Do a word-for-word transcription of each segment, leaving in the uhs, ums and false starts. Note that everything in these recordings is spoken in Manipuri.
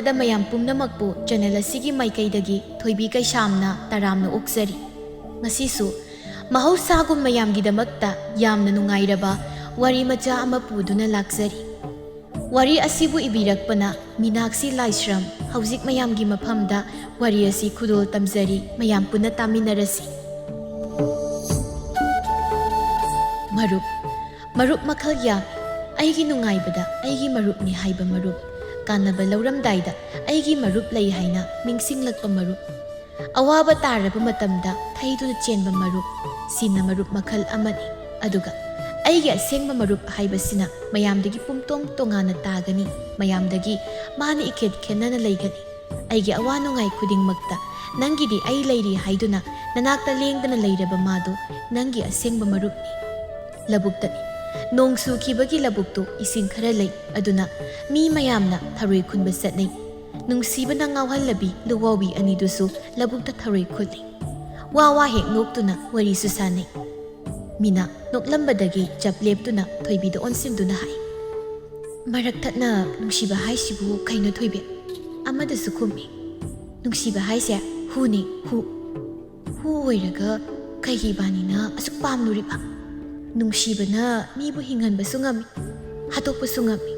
ꯗ ꯃꯌꯥꯝ ꯄꯨꯝꯅꯃꯛꯄꯨ ꯆꯦꯅꯦꯜ ꯑꯁꯤꯒꯤ ꯃꯥꯏꯀꯩꯗꯒꯤ ꯊꯣꯏꯕꯤ ꯀꯩꯁꯥꯝꯅ ꯇꯔꯥꯝꯅ ꯑꯣꯛꯆꯔꯤ꯫ ꯉꯁꯤꯁꯨ ꯃꯍꯧꯁꯥꯒꯨꯝ ꯃꯌꯥꯝꯒꯤꯗꯃꯛꯇ ꯌꯥꯝꯅ ꯅꯨꯡꯉꯥꯏꯔꯕ ꯋꯥꯔꯤ ꯃꯆꯥ ꯑꯃ ꯄꯨꯗꯨꯅ ꯂꯥꯛꯆꯔꯤ꯫ ꯋꯥꯔꯤ ꯑꯁꯤꯕꯨ ꯏꯕꯤꯔꯛꯄꯅ ꯃꯤꯅꯥꯛꯁꯤ ꯂꯥꯏꯁ꯭ꯔꯝ꯫ ꯍꯧꯖꯤꯛ ꯃꯌꯥꯝꯒꯤ ꯃꯐꯝꯗ ꯋꯥꯔꯤ ꯑꯁꯤ ꯈꯨꯗꯣꯜ ꯇꯝꯖꯔꯤ, ꯃꯌꯥꯝ ꯄꯨꯟꯅ ꯇꯥꯃꯤꯟꯅꯔꯁꯤ꯫ ꯃꯔꯨꯞ꯫ ꯃꯔꯨꯞ ꯃꯈꯜ ꯌꯥꯝꯃꯤ꯫ ꯑꯩꯒꯤ ꯅꯨꯡꯉꯥꯏꯕꯗ ꯑꯩꯒꯤ ꯃꯔꯨꯞꯅꯤ ꯍꯥꯏꯕ ꯃꯔꯨꯞ, ꯀꯥꯟꯅꯕ ꯂꯧꯔꯝꯗꯥꯏꯗ ꯑꯩꯒꯤ ꯃꯔꯨꯞ ꯂꯩ ꯍꯥꯏꯅ ꯅꯤꯡꯁꯤꯡꯂꯛꯄ ꯃꯔꯨꯞ, ꯑꯋꯥꯕ ꯇꯥꯔꯕ ꯃꯇꯝꯗ ꯊꯩꯗꯨꯅ ꯆꯦꯟꯕ ꯃꯔꯨꯞ, ꯁꯤꯅ ꯃꯔꯨꯞ ꯃꯈꯜ ꯑꯃꯅꯤ꯫ ꯑꯗꯨꯒ ꯑꯩꯒꯤ ꯑꯁꯦꯡꯕ ꯃꯔꯨꯞ ꯍꯥꯏꯕꯁꯤꯅ ꯃꯌꯥꯝꯗꯒꯤ ꯄꯨꯝꯇꯣꯡ ꯇꯣꯉꯥꯟꯅ ꯇꯥꯒꯅꯤ, ꯃꯌꯥꯝꯗꯒꯤ ꯃꯥꯅ ꯏꯈꯦꯠ ꯈꯦꯠꯅꯅ ꯂꯩꯒꯅꯤ꯫ ꯑꯩꯒꯤ ꯑꯋꯥ ꯅꯨꯡꯉꯥꯏ ꯈꯨꯗꯤꯡꯃꯛꯇ ꯅꯪꯒꯤꯗꯤ ꯑꯩ ꯂꯩꯔꯤ ꯍꯥꯏꯗꯨꯅ ꯅꯅꯥꯛꯇ ꯂꯦꯡꯗꯅ ꯂꯩꯔꯕ ꯃꯥꯗꯨ ꯅꯪꯒꯤ ꯑꯁꯦꯡꯕ ꯃꯔꯨꯞꯅꯤ꯫ ꯂꯧꯕꯨꯛꯇꯅꯤ꯫ ꯅꯣꯡ ꯆꯨꯈꯤꯕꯒꯤ ꯂꯧꯕꯨꯛꯇꯨ ꯏꯁꯤꯡ ꯈꯔ ꯂꯩ, ꯑꯗꯨꯅ ꯃꯤ ꯃꯌꯥꯝꯅ ꯊꯔꯣꯏ ꯈꯨꯟꯕ ꯆꯠꯅꯩ꯫ ꯅꯨꯡꯁꯤꯕꯅ ꯉꯥꯎꯍꯜꯂꯕꯤ ꯂꯨꯋꯥꯎꯕꯤ ꯑꯅꯤꯗꯨꯁꯨ ꯂꯧꯕꯨꯛꯇ ꯊꯔꯣꯏ ꯈꯨꯜꯂꯤ꯫ ꯋꯥ ꯋꯥ ꯍꯦꯛ ꯅꯣꯛꯇꯨꯅ ꯋꯥꯔꯤꯁꯨ ꯁꯥꯟꯅꯩ꯫ ꯃꯤꯅ ꯅꯣꯛꯂꯝꯕꯗꯒꯤ ꯆꯞ ꯂꯦꯞꯇꯨꯅ ꯊꯣꯏꯕꯤꯗ ꯑꯣꯟꯁꯤꯟꯗꯨꯅ ꯍꯥꯏ, "ꯃꯔꯛ ꯊꯠꯅ ꯅꯨꯡꯁꯤꯕ ꯍꯥꯏꯁꯤꯕꯨ ꯀꯩꯅꯣ ꯊꯣꯏꯕꯤ?" ꯑꯃꯗꯨꯁꯨ ꯈꯨꯝꯃꯤ, "ꯅꯨꯡꯁꯤꯕ ꯍꯥꯏꯁꯦ ꯍꯨꯅꯤ, ꯍꯨ꯫ ꯍꯨ ꯑꯣꯏꯔꯒ ꯀꯩꯒꯤ ꯏꯕꯥꯅꯤꯅ ꯑꯁꯨꯛ ꯄꯥꯝꯂꯨꯔꯤꯕ? ꯅꯨꯡꯁꯤꯕꯅ ꯃꯤꯕꯨ ꯍꯤꯡꯍꯟꯕꯁꯨ ꯉꯝꯃꯤ, ꯍꯥꯠꯇꯣꯛꯄꯁꯨ ꯉꯝꯃꯤ꯫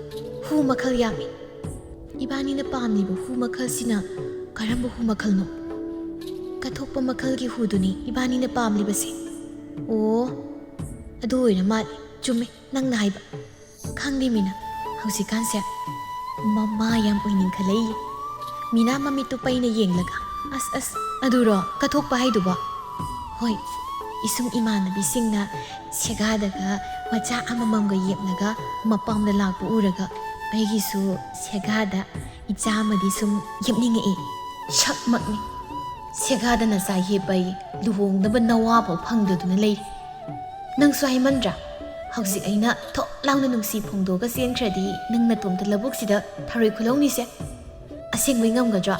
ꯍꯨ ꯃꯈꯜ ꯌꯥꯝꯃꯤ꯫ ꯏꯕꯥꯅꯤꯅ ꯄꯥꯝꯂꯤꯕ ꯍꯨ ꯃꯈꯜꯁꯤꯅ ꯀꯔꯝꯕ ꯍꯨ ꯃꯈꯜꯅꯣ? ꯀꯠꯊꯣꯛꯄ ꯃꯈꯜꯒꯤ ꯍꯨꯗꯨꯅꯤ ꯏꯕꯥꯅꯤꯅ ꯄꯥꯝꯂꯤꯕꯁꯦ꯫ ꯑꯣ, ꯑꯗꯨ ꯑꯣꯏꯔ ꯃꯥꯜꯂꯦ꯫ ꯆꯨꯝꯃꯦ ꯅꯪꯅ ꯍꯥꯏꯕ꯫ ꯈꯪꯗꯦ ꯃꯤꯅꯥ, ꯍꯧꯖꯤꯛꯀꯥꯟꯁꯦ ꯃꯃꯥ ꯌꯥꯝ ꯑꯣꯏꯅꯤꯡꯈꯠꯂꯛꯏ꯫" ꯃꯤꯅꯥ ꯃꯃꯤꯠꯇꯨ ꯄꯩꯅ ꯌꯦꯡꯂꯒ, "ꯑꯁ, ꯑꯁ, ꯑꯗꯨꯔꯣ ꯀꯠꯊꯣꯛꯄ ꯍꯥꯏꯗꯨꯕꯣ?" "ꯍꯣꯏ, ꯏꯁꯨꯡ ꯏꯃꯥꯟꯅꯕꯤꯁꯤꯡꯅ ꯁꯦꯒꯥꯗꯒ ꯃꯆꯥ ꯑꯃꯃꯝꯒ ꯌꯦꯞꯂꯒ ꯃꯄꯥꯝꯗ ꯂꯥꯛꯄ ꯎꯔꯒ ꯑꯩꯒꯤꯁꯨ ꯁꯦꯒꯥꯗ ꯏꯆꯥ ꯑꯃꯗꯤ ꯁꯨꯝ ꯌꯦꯞꯅꯤꯡꯉꯛꯏ꯫" "ꯁꯛꯃꯛꯅꯤ꯫ ꯁꯦꯒꯥꯗ ꯅꯆꯥ ꯌꯦꯞꯄ ꯑꯩ ꯂꯨꯍꯣꯡꯅꯕ ꯅꯋꯥꯐꯥꯎ ꯐꯪꯗꯗꯨꯅ ꯂꯩꯔꯤ꯫ ꯅꯪꯁꯨ ꯍꯥꯏꯃꯟꯗ꯭ꯔꯥ? ꯍꯧꯖꯤꯛ ꯑꯩꯅ ꯊꯣꯛ ꯂꯥꯎꯅ ꯅꯨꯡꯁꯤ ꯐꯣꯡꯗꯣꯛꯑꯒ ꯆꯦꯟꯈ꯭ꯔꯗꯤ ꯅꯪ ꯅꯇꯣꯝꯇ ꯂꯧꯕꯨꯛꯁꯤꯗ ꯊꯔꯣꯏ ꯈꯨꯜꯍꯧꯅꯤꯁꯦ? ꯑꯁꯦꯡꯕꯩ ꯉꯝꯒꯗ꯭ꯔꯣ?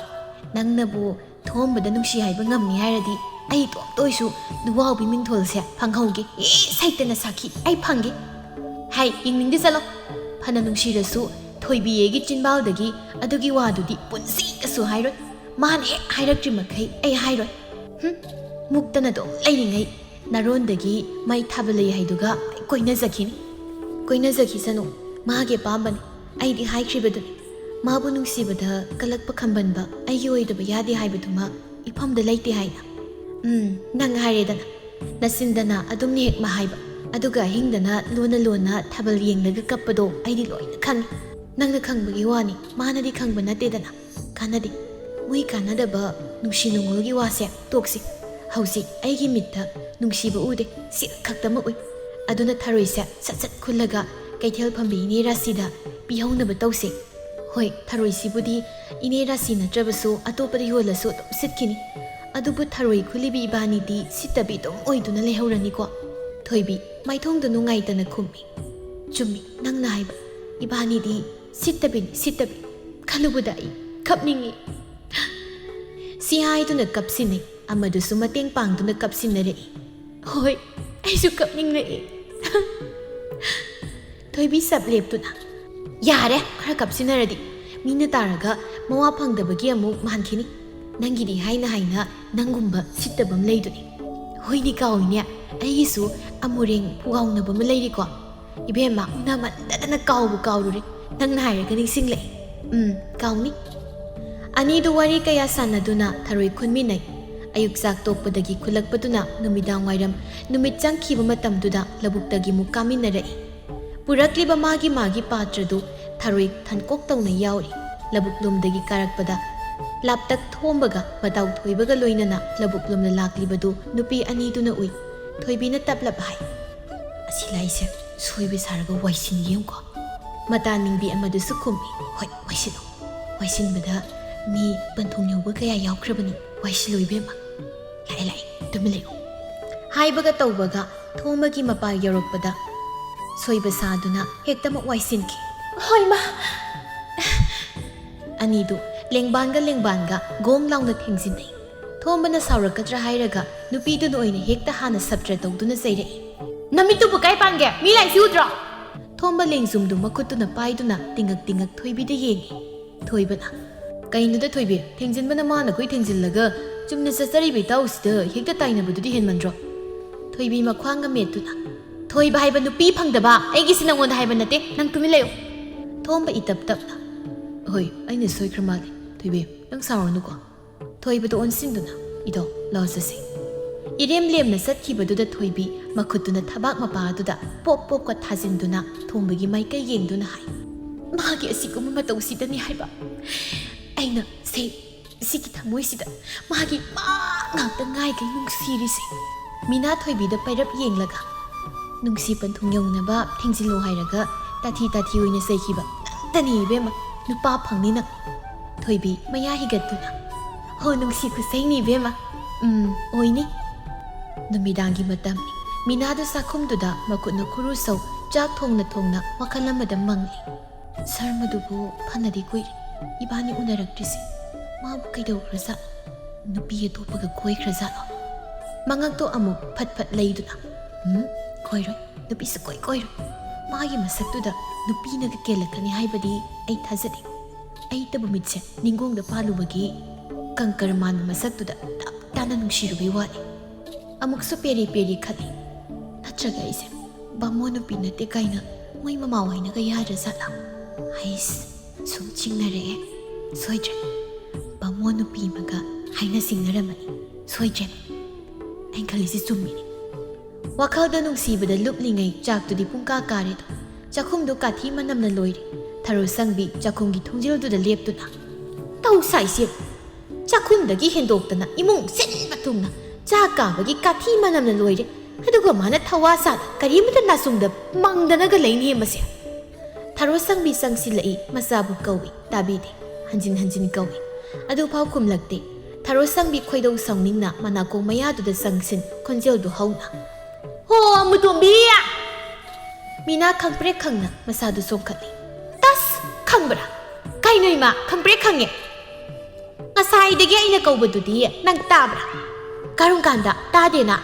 ꯅꯪꯅꯕꯨ ꯊꯣꯛꯑꯝꯕꯗ ꯅꯨꯡꯁꯤ ꯍꯥꯏꯕ ꯉꯝꯃꯤ ꯍꯥꯏꯔꯗꯤ ꯑꯩ ꯏꯇꯣꯝꯇ ꯑꯣꯏꯁꯨ ꯂꯨꯋꯥꯎꯕꯤ ꯃꯤꯡꯊꯣꯜꯁꯦ ꯐꯪꯍꯧꯒꯦ꯫ ꯏꯁ, ꯍꯩꯇꯅ ꯁꯥꯈꯤ, ꯑꯩ ꯐꯪꯒꯦ꯫ ꯍꯥꯏ, ꯌꯦꯡꯅꯤꯡꯗꯦ, ꯆꯠꯂꯣ꯫ ꯐꯅ ꯅꯨꯡꯁꯤꯔꯁꯨ ꯊꯣꯏꯕꯤꯌꯦꯒꯤ ꯆꯤꯟꯕꯥꯜꯗꯒꯤ ꯑꯗꯨꯒꯤ ꯋꯥꯗꯨꯗꯤ ꯄꯨꯟꯁꯤꯗꯁꯨ ꯍꯥꯏꯔꯣꯏ꯫ ꯃꯥꯅ ꯍꯦꯛ ꯍꯥꯏꯔꯛꯇ꯭ꯔꯤ ꯃꯈꯩ ꯑꯩ ꯍꯥꯏꯔꯣꯏ꯫ ꯍꯨꯝ, ꯃꯨꯛꯇꯅ ꯑꯗꯨꯝ ꯂꯩꯔꯤꯉꯩ ꯅꯥꯔꯣꯟꯗꯒꯤ ꯃꯩ ꯊꯥꯕ ꯂꯩ ꯍꯥꯏꯗꯨꯒ ꯑꯩ ꯀꯣꯏꯅꯖꯈꯤꯅꯤ꯫ ꯀꯣꯏꯅꯖꯈꯤꯁꯅꯨ, ꯃꯥꯒꯤ ꯑꯄꯥꯝꯕꯅꯤ꯫ ꯑꯩꯗꯤ ꯍꯥꯏꯈ꯭ꯔꯤꯕꯗꯨꯅꯤ, ꯃꯥꯕꯨ ꯅꯨꯡꯁꯤꯕꯗ ꯀꯂꯛꯄ ꯈꯝꯕꯟꯕ ꯑꯩꯒꯤ ꯑꯣꯏꯗꯕ ꯌꯥꯗꯦ ꯍꯥꯏꯕꯗꯨꯃ ꯏꯐꯝꯗ ꯂꯩꯇꯦ ꯍꯥꯏꯅ꯫ ꯎꯝ, ꯅꯪ ꯍꯥꯏꯔꯦꯗꯅ, ꯅꯆꯤꯟꯗꯅ ꯑꯗꯨꯝ ꯅꯦꯛꯃ ꯍꯥꯏꯕ, ꯑꯗꯨꯒ ꯑꯍꯤꯡꯗꯅ ꯂꯣꯟꯅ ꯂꯣꯟꯅ ꯊꯥꯕꯜ ꯌꯦꯡꯂꯒ ꯀꯞꯄꯗꯣ ꯑꯩꯗꯤ ꯂꯣꯏꯅ ꯈꯪꯉꯤ꯫ ꯅꯪꯅ ꯈꯪꯕꯒꯤ ꯋꯥꯅꯤ, ꯃꯥꯅꯗꯤ ꯈꯪꯕ ꯅꯠꯇꯦꯗꯅ꯫ ꯀꯥꯟꯅꯗꯦ, ꯃꯣꯏ ꯀꯥꯟꯅꯗꯕ ꯅꯨꯡꯁꯤ ꯅꯨꯡꯉꯣꯜꯒꯤ ꯋꯥꯁꯦ ꯇꯣꯛꯁꯤ꯫ ꯍꯧꯖꯤꯛ ꯑꯩꯒꯤ ꯃꯤꯠꯇ ꯅꯨꯡꯁꯤꯕ ꯎꯗꯦ, ꯁꯤ ꯈꯛꯇꯃꯛ ꯎꯏ꯫ ꯑꯗꯨꯅ ꯊꯔꯣꯏꯁꯦ ꯁꯠ ꯁꯠ ꯈꯨꯜꯂꯒ ꯀꯩꯊꯦꯜ ꯐꯝꯕꯤ ꯏꯅꯦ ꯔꯥꯁꯤꯗ ꯄꯤꯍꯧꯅꯕ ꯇꯧꯁꯤ꯫ ꯍꯣꯏ, ꯊꯔꯣꯏꯁꯤꯕꯨꯗꯤ ꯏꯅꯦ ꯔꯥꯁꯤ ꯅꯠꯇ꯭ꯔꯕꯁꯨ ꯑꯇꯣꯞꯄꯗ ꯌꯣꯜꯂꯁꯨ ꯑꯗꯨꯝ ꯁꯤꯠꯈꯤꯅꯤ꯫ ꯑꯗꯨꯕꯨ ꯊꯔꯣꯏ ꯈꯨꯜꯂꯤꯕꯤ ꯏꯕꯥꯅꯤꯗꯤ ꯁꯤꯠꯇꯕꯤ ꯑꯗꯨꯝ ꯑꯣꯏꯗꯨꯅ ꯂꯩꯍꯧꯔꯅꯤꯀꯣ꯫ ꯊꯣꯏꯕꯤ ꯃꯥꯏꯊꯣꯡꯗ ꯅꯨꯡꯉꯥꯏꯇꯅ ꯈꯨꯝꯃꯤ꯫ ꯆꯨꯝꯃꯤ, ꯅꯪꯅ ꯍꯥꯏꯕ꯫ ꯏꯕꯥꯅꯤꯗꯤ ꯁꯤꯠꯇꯕꯤꯅꯤ, ꯁꯤꯠꯇꯕꯤ꯫ ꯈꯜꯂꯨꯕꯗ ꯑꯩ ꯀꯞꯅꯤꯡꯉꯤ꯫ ꯁꯤ ꯍꯥꯏꯗꯨꯅ ꯀꯞꯁꯤꯟꯅꯩ꯫ ꯑꯃꯗꯨꯁꯨ ꯃꯇꯦꯡ ꯄꯥꯡꯗꯨꯅ ꯀꯞꯁꯤꯟꯅꯔꯛꯏ꯫ ꯍꯣꯏ, ꯑꯩꯁꯨ ꯀꯞꯅꯤꯡꯂꯛꯏ꯫ ꯊꯣꯏꯕꯤ ꯁꯞ ꯂꯦꯞꯇꯨꯅ, "ꯌꯥꯔꯦ, ꯈꯔ ꯀꯞꯁꯤꯟꯅꯔꯗꯤ꯫ ꯃꯤꯅ ꯇꯥꯔꯒ ꯃꯋꯥ ꯐꯪꯗꯕꯒꯤ ꯑꯃꯨꯛ ꯃꯥꯟꯈꯤꯅꯤ꯫ ꯅꯪꯒꯤꯗꯤ ꯍꯥꯏꯅ ꯍꯥꯏꯅ ꯅꯪꯒꯨꯝꯕ ꯁꯤꯠꯇꯕ ꯑꯃ ꯂꯩꯗꯨꯅꯤ꯫ ꯍꯣꯏꯅꯦ, ꯀꯥꯎꯏꯅꯦ, ꯑꯩꯒꯤꯁꯨ ꯑꯃꯨꯔꯦꯡ ꯄꯨꯒꯥꯎꯅꯕ ꯑꯃ ꯂꯩꯔꯤꯀꯣ꯫ ꯏꯕꯦꯝꯃ, ꯎꯅꯃꯟꯗꯗꯅ ꯀꯥꯎꯕꯨ ꯀꯥꯎꯔꯨꯔꯦ꯫ ꯅꯪꯅ ꯍꯥꯏꯔꯒ ꯅꯤꯡꯁꯤꯡꯂꯛꯏ꯫ ꯎꯝ, ꯀꯥꯎꯅꯤ꯫" ꯑꯅꯤꯗꯨ ꯋꯥꯔꯤ ꯀꯌꯥ ꯁꯥꯟꯅꯗꯨꯅ ꯊꯔꯣꯏ ꯈꯨꯟꯃꯤꯟꯅꯩ꯫ ꯑꯌꯨꯛ ꯆꯥꯛ ꯇꯣꯛꯄꯗꯒꯤ ꯈꯨꯜꯂꯛꯄꯗꯨꯅ ꯅꯨꯃꯤꯗꯥꯡ ꯋꯥꯏꯔꯝ, ꯅꯨꯃꯤꯠ ꯆꯪꯈꯤꯕ ꯃꯇꯝꯗꯨꯗ ꯂꯧꯕꯨꯛꯇꯒꯤ ꯑꯃꯨꯛ ꯀꯥꯃꯤꯟꯅꯔꯛꯏ꯫ ꯄꯨꯔꯛꯂꯤꯕ ꯃꯥꯒꯤ ꯃꯥꯒꯤ ꯄꯥꯇ꯭ꯔꯗꯨ ꯊꯔꯣꯏ ꯊꯟꯀꯣꯛ ꯇꯧꯅ ꯌꯥꯎꯔꯤ꯫ ꯂꯧꯕꯨꯛꯂꯣꯝꯗꯒꯤ ꯀꯥꯔꯛꯄꯗ ꯂꯥꯞꯇꯛ ꯊꯣꯝꯕꯒ ꯃꯇꯥꯎ ꯊꯣꯏꯕꯒ ꯂꯣꯏꯅꯅ ꯂꯧꯕꯨꯛꯂꯣꯝꯗ ꯂꯥꯛꯂꯤꯕꯗꯨ ꯅꯨꯄꯤ ꯑꯅꯤꯗꯨꯅ ꯎꯏ꯫ ꯊꯣꯏꯕꯤꯅ ꯇꯞꯂꯞ ꯍꯥꯏ, "ꯑꯁꯤ ꯂꯥꯏꯁꯦ ꯁꯣꯏꯕ ꯁꯥꯔꯒ ꯋꯥꯏꯁꯤꯟꯒꯦ ꯌꯦꯡꯉꯨꯀꯣ꯫" ꯃꯇꯥ ꯅꯤꯡꯕꯤ ꯑꯃꯗꯨꯁꯨ ꯈꯨꯝꯃꯤ, "ꯍꯣꯏ, ꯋꯥꯏꯁꯤꯜꯂꯨ꯫ ꯋꯥꯏꯁꯤꯟꯕꯗ ꯃꯤ ꯄꯟꯊꯨꯡ ꯌꯧꯕ ꯀꯌꯥ ꯌꯥꯎꯈ꯭ꯔꯕꯅꯤ꯫ ꯋꯥꯏꯁꯤꯜꯂꯨ ꯏꯕꯦꯝꯃ꯫ ꯂꯥꯛꯑꯦ, ꯂꯥꯛꯑꯦ, ꯇꯨꯃꯤꯟ ꯂꯩꯌꯨ꯫" ꯍꯥꯏꯕꯒ ꯇꯧꯕꯒ ꯊꯣꯝꯕꯒꯤ ꯃꯄꯥ ꯌꯧꯔꯛꯄꯗ ꯁꯣꯏꯕ ꯁꯥꯗꯨꯅ ꯍꯦꯛꯇꯃꯛ ꯋꯥꯏꯁꯤꯟꯈꯤ꯫ "ꯍꯣꯏ, ꯃꯥ!" ꯑꯅꯤꯗꯨ ꯂꯦꯡꯕꯥꯟꯒ ꯂꯦꯡꯕꯥꯟꯒ ꯒꯣꯡ ꯂꯥꯎꯅ ꯊꯦꯡꯖꯤꯟꯅꯩ꯫ ꯊꯣꯝꯕꯅ ꯁꯥꯎꯔꯛꯀꯗ꯭ꯔꯥ ꯍꯥꯏꯔꯒ ꯅꯨꯄꯤꯗꯨꯅ ꯑꯣꯏꯅ ꯍꯦꯛꯇ ꯍꯥꯟꯅ ꯁꯞꯇ꯭ꯔ ꯇꯧꯗꯨꯅ ꯆꯩꯔꯛꯏ꯫ "ꯅꯃꯤꯠꯇꯨꯕꯨ ꯀꯥꯏ ꯄꯥꯟꯒꯦ? ꯃꯤ ꯂꯥꯛꯏꯁꯤ ꯎꯗ꯭ꯔꯣ?" ꯊꯣꯝꯕ ꯂꯦꯡꯖꯨꯝꯗꯨ ꯃꯈꯨꯠꯇꯨꯅ ꯄꯥꯏꯗꯨꯅ ꯇꯤꯡꯉꯛ ꯇꯤꯡꯉꯛ ꯊꯣꯏꯕꯤꯗ ꯌꯦꯡꯉꯤ꯫ ꯊꯣꯏꯕꯅ, "ꯀꯩꯅꯣꯗ ꯊꯣꯏꯕꯤ, ꯊꯦꯡꯖꯤꯟꯕꯅ ꯃꯥꯅ ꯀꯣꯏ ꯊꯦꯡꯖꯤꯜꯂꯒ ꯆꯨꯝꯅ ꯆꯠꯆꯔꯤꯕ ꯏꯇꯥꯎꯁꯤꯗ ꯍꯦꯛꯇ ꯇꯥꯏꯅꯕꯗꯨꯗꯤ ꯍꯦꯟꯃꯟꯗ꯭ꯔꯣ?" ꯊꯣꯏꯕꯤ ꯃꯈ꯭ꯋꯥꯡꯒ ꯃꯦꯠꯇꯨꯅ, "ꯊꯣꯏꯕ ꯍꯥꯏꯕ ꯅꯨꯄꯤ ꯐꯪꯗꯕ ꯑꯩꯒꯤꯁꯤ ꯅꯪꯉꯣꯟꯗ ꯍꯥꯏꯕ ꯅꯠꯇꯦ, ꯅꯪ ꯇꯨꯃꯤꯟ ꯂꯩꯌꯨ!" ꯊꯣꯝꯕ ꯏꯇꯞ ꯇꯞꯅ, "ꯍꯣꯏ, ꯑꯩꯅ ꯁꯣꯏꯈ꯭ꯔ ꯃꯥꯜꯂꯦ꯫ ꯊꯣꯏꯕꯤ, ꯅꯪ ꯁꯥꯎꯔꯅꯨꯀꯣ꯫" ꯊꯣꯏꯕꯗ ꯑꯣꯟꯁꯤꯟꯗꯨꯅ, "ꯏꯗꯣ, ꯂꯥꯛꯑꯣ ꯆꯠꯁꯤ꯫" ꯏꯔꯦꯝ ꯂꯦꯝꯅ ꯆꯠꯈꯤꯕꯗꯨꯗ ꯊꯣꯏꯕꯤ ꯃꯈꯨꯠꯇꯨꯅ ꯊꯕꯥꯛ ꯃꯄꯥꯗꯨꯗ ꯄꯣꯞ ꯄꯣꯞꯀ ꯊꯥꯖꯤꯟꯗꯨꯅ ꯊꯣꯝꯕꯒꯤ ꯃꯥꯏꯀꯩ ꯌꯦꯡꯗꯨꯅ ꯍꯥꯏ, "ꯃꯥꯒꯤ ꯑꯁꯤꯒꯨꯝꯕ ꯃꯇꯧꯁꯤꯗꯅꯤ ꯍꯥꯏꯕ ꯑꯩꯅ ꯁꯦ ꯁꯤꯒꯤ ꯊꯃꯣꯏꯁꯤꯗ ꯃꯥꯒꯤ ꯃꯥ ꯉꯥꯛꯇ ꯉꯥꯏꯈꯩ ꯅꯨꯡꯁꯤꯔꯤꯁꯦ꯫" ꯃꯤꯅꯥ ꯊꯣꯏꯕꯤꯗ ꯄꯩꯔꯞ ꯌꯦꯡꯂꯒ, "ꯅꯨꯡꯁꯤ ꯄꯟꯊꯨꯡ ꯌꯧꯅꯕ ꯊꯦꯡꯖꯤꯜꯂꯣ ꯍꯥꯏꯔꯒ ꯇꯥꯊꯤ ꯇꯥꯊꯤ ꯑꯣꯏꯅ ꯆꯩꯈꯤꯕ ꯅꯪꯇꯅꯤ ꯏꯕꯦꯝꯃ, ꯅꯨꯄꯥ ꯐꯪꯅꯤ ꯅꯪ꯫" ꯊꯣꯏꯕꯤ ꯃꯌꯥ ꯍꯤꯒꯠꯇꯨꯅ, "ꯍꯣ, ꯅꯨꯡꯁꯤ ꯈꯨꯁꯩꯅꯤ ꯏꯕꯦꯝꯃ, ꯎꯝ, ꯑꯣꯏꯅꯤ꯫" ꯅꯨꯃꯤꯗꯥꯡꯒꯤ ꯃꯇꯝꯅꯤ꯫ ꯃꯤꯅꯥꯗꯨ ꯆꯥꯛꯈꯨꯝꯗꯨꯗ ꯃꯈꯨꯠꯅ ꯈꯨꯔꯨ ꯁꯧ ꯆꯥꯛ ꯊꯣꯡꯅ ꯊꯣꯡꯅ ꯋꯥꯈꯜ ꯑꯃꯗ ꯃꯪꯂꯤ꯫ "ꯁꯔꯃꯗꯨꯕꯨ ꯐꯅꯗꯤ ꯀꯨꯏꯔꯦ ꯏꯕꯥꯅꯤ ꯎꯅꯔꯛꯇ꯭ꯔꯤꯁꯦ꯫ ꯃꯥꯕꯨ ꯀꯩꯗꯧꯈ꯭ꯔꯖꯥꯠꯅꯣ? ꯅꯨꯄꯤ ꯑꯇꯣꯞꯄꯒ ꯀꯣꯏꯈ꯭ꯔꯖꯥꯠꯂꯣ?" ꯃꯉꯛꯇꯣ ꯑꯃꯨꯛ ꯐꯠ ꯐꯠ ꯂꯩꯗꯨꯅ, "ꯎꯝ, ꯀꯣꯏꯔꯣꯏ, ꯅꯨꯄꯤ ꯁꯨꯀꯣꯏ ꯀꯣꯏꯔꯣꯏ꯫ ꯃꯥꯒꯤ ꯃꯁꯛꯇꯨꯗ ꯅꯨꯄꯤꯅꯒ ꯀꯦꯜꯂꯛꯀꯅꯤ ꯍꯥꯏꯕꯗꯤ ꯑꯩ ꯊꯥꯖꯗꯦ꯫ ꯑꯩꯇꯕꯨ ꯃꯤꯠꯁꯦ ꯅꯤꯡꯒꯣꯡꯗ ꯄꯥꯜꯂꯨꯕꯒꯤ ꯀꯪꯀꯔ ꯃꯥꯟꯕ ꯃꯁꯛꯇꯨꯗ ꯇꯞ ꯇꯥꯅ ꯅꯨꯡꯁꯤꯔꯨꯕꯩ ꯋꯥꯅꯤ꯫" ꯑꯃꯨꯛꯁꯨ ꯄꯦꯔꯤ ꯄꯦꯔꯤ ꯈꯜꯂꯤ꯫ "ꯅꯠꯇ꯭ꯔꯒ ꯑꯩꯁꯦ ꯕꯥꯃꯣꯟ ꯅꯨꯄꯤ ꯅꯠꯇꯦ ꯀꯥꯏꯅ ꯃꯣꯏ ꯃꯃꯥ ꯍꯣꯏꯅꯒ ꯌꯥꯗ꯭ꯔꯖꯥꯠꯂꯥ? ꯍꯩꯁ, ꯁꯨꯝ ꯆꯤꯡꯅꯔꯛꯑꯦ꯫ ꯁꯣꯏꯗ꯭ꯔꯦ, ꯕꯥꯃꯣꯟ ꯅꯨꯄꯤ ꯑꯃꯒ ꯍꯥꯏꯅ ꯁꯤꯡꯅꯔꯝꯃꯅꯤ꯫ ꯁꯣꯏꯗ꯭ꯔꯦ, ꯑꯩꯅ ꯈꯜꯂꯤꯁꯤ ꯆꯨꯝꯃꯤꯅꯤ꯫" ꯋꯥꯈꯜꯗ ꯅꯨꯡꯁꯤꯕꯗ ꯂꯨꯞꯂꯤꯉꯩ ꯆꯥꯛꯇꯨꯗꯤ ꯄꯨꯡꯀꯥ ꯀꯥꯔꯦꯗꯣ꯫ ꯆꯥꯛꯈꯨꯝꯗꯨ ꯀꯥꯊꯤ ꯃꯅꯝꯅ ꯂꯣꯏꯔꯦ꯫ ꯊꯔꯣ ꯁꯪꯕꯤ ꯆꯥꯛꯈꯨꯝꯒꯤ ꯊꯣꯡꯖꯤꯜꯗꯨꯗ ꯂꯦꯞꯇꯨꯅ, "ꯇꯧ ꯁꯥꯏꯁꯦ ꯌꯦꯡꯉꯨ꯫ ꯆꯥꯛꯈꯨꯝꯗꯒꯤ ꯍꯦꯟꯗꯣꯛꯇꯅ ꯏꯃꯨꯡ ꯁꯤꯟꯕ ꯊꯨꯡꯅ ꯆꯥꯛ ꯀꯥꯕꯒꯤ ꯀꯥꯊꯤ ꯃꯅꯝꯅ ꯂꯣꯏꯔꯦ꯫ ꯑꯗꯨꯒ ꯃꯥꯅ ꯊꯋꯥ ꯁꯥꯗ ꯀꯔꯤꯃꯇ ꯅꯥꯆꯨꯡꯗ ꯃꯪꯗꯅꯒ ꯂꯩꯅꯦ ꯃꯁꯦ꯫" ꯊꯔꯣ ꯁꯪꯕꯤ ꯆꯪꯁꯤꯜꯂꯛꯏ꯫ ꯃꯆꯥꯕꯨ ꯀꯧꯏ, ꯇꯥꯕꯤꯗꯦ꯫ ꯍꯟꯖꯤꯟ ꯍꯟꯖꯤꯟ ꯀꯧꯏ, ꯑꯗꯨꯐꯥꯎ ꯈꯨꯝꯂꯛꯇꯦ꯫ ꯊꯔꯣ ꯁꯪꯕꯤ ꯈꯣꯏꯗꯧ ꯁꯥꯎꯅꯤꯡꯅ ꯃꯅꯥꯀꯣꯡ ꯃꯌꯥꯗꯨꯗ ꯆꯪꯁꯤꯟ, ꯈꯣꯟꯖꯦꯜꯗꯨ ꯍꯧꯅ, "ꯍꯣ, ꯑꯃꯨꯇꯣꯝꯕꯤ!" ꯃꯤꯅꯥ ꯈꯪꯄ꯭ꯔꯦꯛ ꯈꯪꯅ ꯃꯁꯥꯗꯨ ꯆꯣꯡꯈꯠꯂꯤ꯫ "ꯇꯁ! ꯈꯪꯕ꯭ꯔꯥ? ꯀꯩꯅꯣ ꯏꯃꯥ, ꯈꯪꯄ꯭ꯔꯦꯛ ꯈꯪꯉꯦ? ꯉꯁꯥꯏꯗꯒꯤ ꯑꯩꯅ ꯀꯧꯕꯗꯨꯗꯤ ꯅꯪ ꯇꯥꯕ꯭ꯔꯥ? ꯀꯔꯝ ꯀꯥꯟꯗ? ꯇꯥꯗꯦꯅ꯫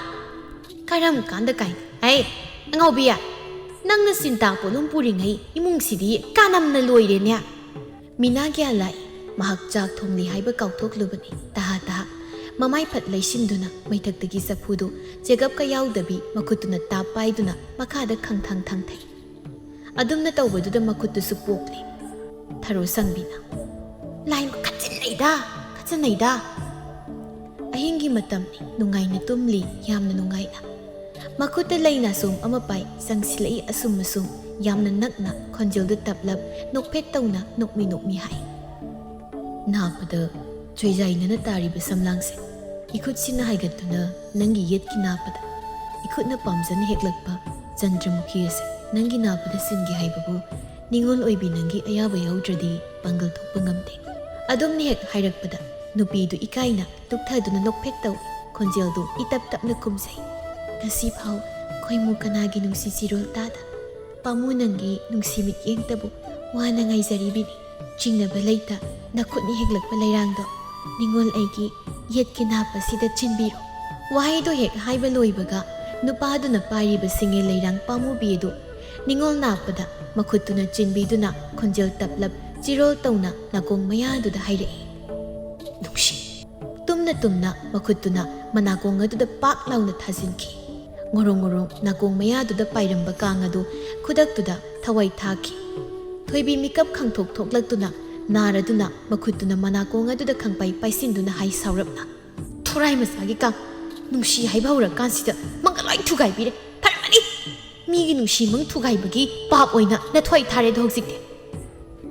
ꯀꯔꯝ ꯀꯥꯟꯗ ꯀꯥꯏꯅ? ꯍꯩ, ꯑꯉꯥꯎꯕꯤ!" ꯅꯪꯅ ꯁꯤꯟꯇꯥ ꯄꯣꯠꯂꯨꯝ ꯄꯨꯔꯤꯉꯩ ꯏꯃꯨꯡꯁꯤꯗꯤ ꯀꯥꯅꯝꯅ ꯂꯣꯏꯔꯦꯅꯦ꯫ ꯃꯤꯅꯥ ꯒ꯭ꯌꯥꯟ ꯂꯥꯛꯏ꯫ ꯃꯍꯥꯛ ꯆꯥꯛ ꯊꯣꯡꯂꯤ ꯍꯥꯏꯕ ꯀꯥꯎꯊꯣꯛꯂꯨꯕꯅꯤ꯫ ꯇꯍꯥ ꯇꯍꯥ ꯃꯃꯥꯏ ꯐꯠ ꯂꯩꯁꯤꯟꯗꯨꯅ ꯃꯩꯊꯛꯇꯒꯤ ꯆꯐꯨꯗꯨ ꯆꯦꯒꯞꯀ ꯌꯥꯎꯗꯕꯤ ꯃꯈꯨꯠꯇꯨꯅ ꯇꯥꯞ ꯄꯥꯏꯗꯨꯅ ꯃꯈꯥꯗ ꯈꯪꯊꯥꯡ ꯊꯥꯡꯊꯩ꯫ ꯑꯗꯨꯝꯅ ꯇꯧꯕꯗꯨꯗ ꯃꯈꯨꯠꯇꯨꯁꯨ ꯄꯣꯛꯂꯤ꯫ ꯊꯔꯣ ꯁꯪꯕꯤꯅ, "ꯂꯥꯏ ꯃꯈꯠꯆꯤꯟꯅꯩꯗ, ꯈꯠꯆꯟꯅꯩꯗ!" ꯑꯍꯤꯡꯒꯤ ꯃꯇꯝꯅꯤ꯫ ꯅꯨꯡꯉꯥꯏꯅ ꯇꯨꯝꯂꯤ, ꯌꯥꯝꯅ ꯅꯨꯡꯉꯥꯏꯅ꯫ ꯃꯈꯨꯠꯇ ꯂꯩ ꯅꯥꯆꯣꯝ ꯑꯃ ꯄꯥꯏ, ꯆꯪꯁꯤꯜꯂꯛꯏ ꯑꯁꯨꯝ ꯑꯁꯨꯝ, ꯌꯥꯝꯅ ꯅꯛꯅ, ꯈꯣꯟꯖꯦꯜꯗꯨ ꯇꯞꯂꯞ, ꯅꯣꯛꯐꯦꯠ ꯇꯧꯅ, ꯅꯣꯛꯃꯤ ꯅꯣꯛꯃꯤ ꯍꯥꯏ꯫ ꯅꯥꯞꯄꯗ ꯆꯣꯏꯖꯥꯏꯅꯅ ꯇꯥꯔꯤꯕ ꯁꯝꯂꯥꯡꯁꯦ ꯏꯈꯨꯠꯁꯤꯅ ꯍꯥꯏꯒꯠꯇꯨꯅ ꯅꯪꯒꯤ ꯌꯦꯠꯀꯤ ꯅꯥꯞꯄꯗ ꯏꯈꯨꯠꯅ ꯄꯥꯝꯖꯅ ꯍꯦꯛꯂꯛꯄ ꯆꯟꯗ꯭ꯔꯃꯨꯈꯤ ꯑꯁꯦ ꯅꯪꯒꯤ ꯅꯥꯞꯄꯗ ꯁꯤꯟꯒꯦ ꯍꯥꯏꯕꯕꯨ ꯅꯤꯉꯣꯜ ꯑꯣꯏꯕꯤ ꯅꯪꯒꯤ ꯑꯌꯥꯕ ꯌꯥꯎꯗ꯭ꯔꯗꯤ ꯄꯥꯡꯒꯜ ꯊꯣꯛꯄ ꯉꯝꯗꯦ꯫ ꯑꯗꯨꯝꯅ ꯍꯦꯛ ꯍꯥꯏꯔꯛꯄꯗ ꯅꯨꯄꯤꯗꯨ ꯏꯀꯥꯏꯅ ꯇꯨꯛꯊꯗꯨꯅ ꯅꯣꯛꯐꯦꯠ ꯇꯧꯏ꯫ ꯈꯣꯟꯖꯦꯜꯗꯨ ꯏꯇꯞ ꯇꯞꯅ ꯈꯨꯝꯖꯩ꯫ ꯉꯁꯤꯐꯥꯎ ꯈꯣꯏꯃꯨ ꯀꯅꯥꯒꯤ ꯅꯨꯡꯁꯤ ꯆꯤꯔꯣꯜ ꯇꯥꯗ ꯄꯥꯝꯃꯨ ꯅꯪꯒꯤ ꯅꯨꯡꯁꯤ ꯃꯤꯠꯌꯦꯡꯇꯕꯨ ꯋꯥꯅ ꯉꯥꯏꯖꯔꯤꯕꯤꯅꯤ꯫ ꯆꯤꯡꯅꯕ ꯂꯩꯇ ꯅꯈꯨꯠꯅ ꯍꯦꯛꯂꯛꯄ ꯂꯩꯔꯥꯡꯗꯣ ꯅꯤꯉꯣꯜ ꯑꯩꯒꯤ ꯌꯦꯠꯀꯤ ꯅꯥꯞ ꯑꯁꯤꯗ ꯆꯤꯟꯕꯤꯔꯣ꯫ ꯋꯥꯍꯩꯗꯣ ꯍꯦꯛ ꯍꯥꯏꯕ ꯂꯣꯏꯕꯒ ꯅꯨꯄꯥꯗꯨꯅ ꯄꯥꯏꯔꯤꯕ ꯁꯤꯡꯉꯦ ꯂꯩꯔꯥꯡ ꯄꯥꯝꯃꯨꯕꯤ ꯑꯗꯨ ꯅꯤꯉꯣꯜ ꯅꯥꯞꯄꯗ ꯃꯈꯨꯠꯇꯨꯅ ꯆꯤꯟꯕꯤꯗꯨꯅ ꯈꯣꯟꯖꯦꯜ ꯇꯞꯂꯞ ꯆꯤꯔꯣꯜ ꯇꯧꯅ ꯅꯥꯀꯣꯡ ꯃꯌꯥꯗꯨꯗ ꯍꯥꯏꯔꯛꯏ꯫ ꯅꯨꯡꯁꯤ꯫ ꯇꯨꯝꯅ ꯇꯨꯝꯅ ꯃꯈꯨꯠꯇꯨꯅ ꯃꯅꯥꯀꯣꯡ ꯑꯗꯨꯗ ꯄꯥꯛ ꯂꯥꯎꯅ ꯊꯥꯖꯤꯟꯈꯤ꯫ ꯉꯣꯔꯣꯡ ꯉꯣꯔꯣꯡ ꯅꯥꯀꯣꯡ ꯃꯌꯥꯗꯨꯗ ꯄꯥꯏꯔꯝꯕ ꯀꯥꯡ ꯑꯗꯨ ꯈꯨꯗꯛꯇꯨꯗ ꯊꯋꯥꯏ ꯊꯥꯈꯤ꯫ ꯊꯣꯏꯕꯤ ꯃꯤꯀꯞ ꯈꯪꯊꯣꯛ ꯊꯣꯛꯂꯛꯇꯨꯅ ꯅꯥꯔꯗꯨꯅ ꯃꯈꯨꯠꯇꯨꯅ ꯃꯅꯥꯀꯣꯡ ꯑꯗꯨꯗ ꯈꯪꯄꯥꯏ ꯄꯥꯏꯁꯤꯟꯗꯨꯅ ꯍꯥꯏ ꯁꯥꯎꯔꯞꯅ, "ꯊꯣꯔꯥꯏ ꯃꯆꯥꯒꯤ ꯀꯥꯡ, ꯅꯨꯡꯁꯤ ꯍꯥꯏꯕ ꯍꯧꯔꯀꯥꯟꯁꯤꯗ ꯃꯪꯒ ꯂꯣꯏ ꯊꯨꯒꯥꯏꯕꯤꯔꯦ꯫ ꯐꯔꯝꯃꯅꯤ! ꯃꯤꯒꯤ ꯅꯨꯡꯁꯤ ꯃꯪ ꯊꯨꯒꯥꯏꯕꯒꯤ ꯄꯥꯞ ꯑꯣꯏꯅ ꯅꯊ꯭ꯋꯥꯏ ꯊꯥꯔꯦꯗꯣ ꯍꯧꯖꯤꯛꯇꯤ꯫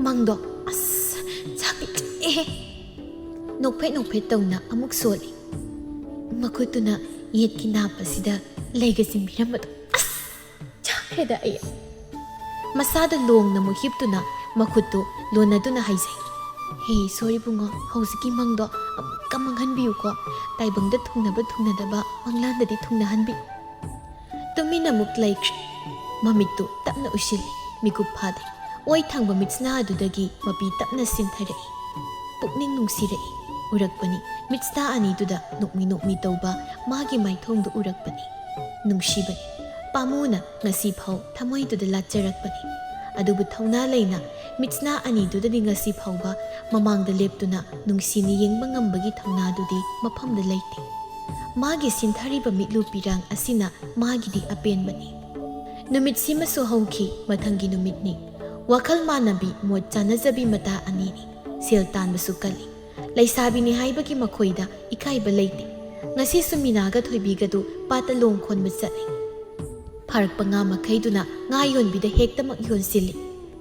ꯃꯪꯗꯣ ꯑꯁ ꯆꯥꯛꯇꯤ ꯆꯪꯉꯦꯍꯦ!" ꯅꯣꯛꯐꯦꯠ ꯅꯣꯛꯐꯦꯠ ꯇꯧꯅ ꯑꯃꯨꯛ ꯁꯣꯜꯂꯤ꯫ ꯃꯈꯨꯠꯇꯨꯅ ꯌꯦꯠꯀꯤ ꯅꯥꯞ ꯑꯁꯤꯗ ꯂꯩꯒ ꯆꯤꯟꯕꯤꯔꯝꯕꯗꯣ ꯑꯁ ꯆꯥꯈ꯭ꯔꯦꯗ ꯑꯩ꯫ ꯃꯁꯥꯗ ꯂꯣꯡꯅ ꯑꯃꯨꯛ ꯍꯤꯞꯇꯨꯅ ꯃꯈꯨꯠꯇꯨ ꯂꯣꯟꯅꯗꯨꯅ ꯍꯥꯏꯖꯩ꯫ "ꯍꯦ ꯏꯁꯣꯔ ꯏꯕꯨꯡꯉꯣ, ꯍꯧꯖꯤꯛꯀꯤ ꯃꯪꯗꯣ ꯑꯃꯨꯛꯀ ꯃꯪꯍꯟꯕꯤꯌꯨꯀꯣ꯫ ꯇꯥꯏꯕꯪꯗ ꯊꯨꯡꯅꯕ ꯊꯨꯡꯅꯗꯕ ꯃꯪꯂꯥꯟꯗꯗꯤ ꯊꯨꯡꯅꯍꯟꯕꯤꯌꯨ꯫" ꯇꯨꯃꯤꯟꯅ ꯑꯃꯨꯛ ꯂꯩꯈ꯭ꯔꯦ꯫ ꯃꯃꯤꯠꯇꯨ ꯇꯞꯅ ꯎꯏꯁꯤꯜꯂꯤ꯫ ꯃꯤꯀꯨꯞ ꯐꯥꯗꯦ꯫ ꯑꯣꯏ ꯊꯪꯕ ꯃꯤꯠꯁꯅꯥ ꯑꯗꯨꯗꯒꯤ ꯃꯄꯤ ꯇꯞꯅ ꯁꯤꯟꯊꯔꯛꯏ꯫ ꯄꯨꯛꯅꯤꯡ ꯅꯨꯡꯁꯤꯔꯛꯏ꯫ ꯎꯔꯛꯄꯅꯤ꯫ ꯃꯤꯠꯁꯅꯥ ꯑꯅꯤꯗꯨꯗ ꯅꯣꯛꯃꯤ ꯅꯣꯛꯃꯤ ꯇꯧꯕ ꯃꯥꯒꯤ ꯃꯥꯏꯊꯣꯡꯗꯨ ꯎꯔꯛꯄꯅꯤ꯫ ꯅꯨꯡꯁꯤꯕꯅꯤ꯫ ꯄꯥꯃꯨꯅ ꯉꯁꯤ ꯐꯥꯎ ꯊꯃꯣꯏꯗꯨꯗ ꯂꯥꯠꯆꯔꯛꯄꯅꯤ꯫ ꯑꯗꯨꯕꯨ ꯊꯧꯅꯥ ꯂꯩꯅ ꯃꯤꯠꯁꯅꯥ ꯑꯅꯤꯗꯨꯗꯗꯤ ꯉꯁꯤ ꯐꯥꯎꯕ ꯃꯃꯥꯡꯗ ꯂꯦꯞꯇꯨꯅ ꯅꯨꯡꯁꯤꯅ ꯌꯦꯡꯕ ꯉꯝꯕꯒꯤ ꯊꯧꯅꯥꯗꯨꯗꯤ ꯃꯐꯝꯗ ꯂꯩꯇꯦ꯫ ꯃꯥꯒꯤ ꯁꯤꯟꯊꯔꯤꯕ ꯃꯤꯠꯂꯨ ꯄꯤꯔꯥꯡ ꯑꯁꯤꯅ ꯃꯥꯒꯤꯗꯤ ꯑꯄꯦꯟꯕꯅꯤ꯫ ꯅꯨꯃꯤꯠꯁꯤꯃꯁꯨ ꯍꯧꯈꯤ, ꯃꯊꯪꯒꯤ ꯅꯨꯃꯤꯠꯅꯤ꯫ ꯋꯥꯈꯜ ꯃꯥꯟꯅꯕꯤ, ꯃꯣꯠ ꯆꯥꯟꯅꯖꯕꯤ ꯃꯇꯥ ꯑꯅꯤꯅꯤ꯫ ꯁꯦꯜ ꯇꯥꯟꯕꯁꯨ ꯀꯜꯂꯤ꯫ ꯂꯩꯁꯥꯕꯤꯅꯤ ꯍꯥꯏꯕꯒꯤ ꯃꯈꯣꯏꯗ ꯏꯀꯥꯏꯕ ꯂꯩꯇꯦ꯫ ꯉꯁꯤꯁꯨ ꯃꯤꯅꯥꯒ ꯊꯣꯏꯕꯤꯒꯗꯨ ꯄꯥꯠꯇ ꯂꯣꯡ ꯈꯣꯟꯕ ꯆꯠꯂꯤ꯫ ꯐꯥꯔꯛꯄ ꯉꯥ ꯃꯈꯩꯗꯨꯅ ꯉꯥ ꯌꯣꯟꯕꯤꯗ ꯍꯦꯛꯇꯃꯛ ꯌꯣꯟꯁꯤꯜꯂꯤ꯫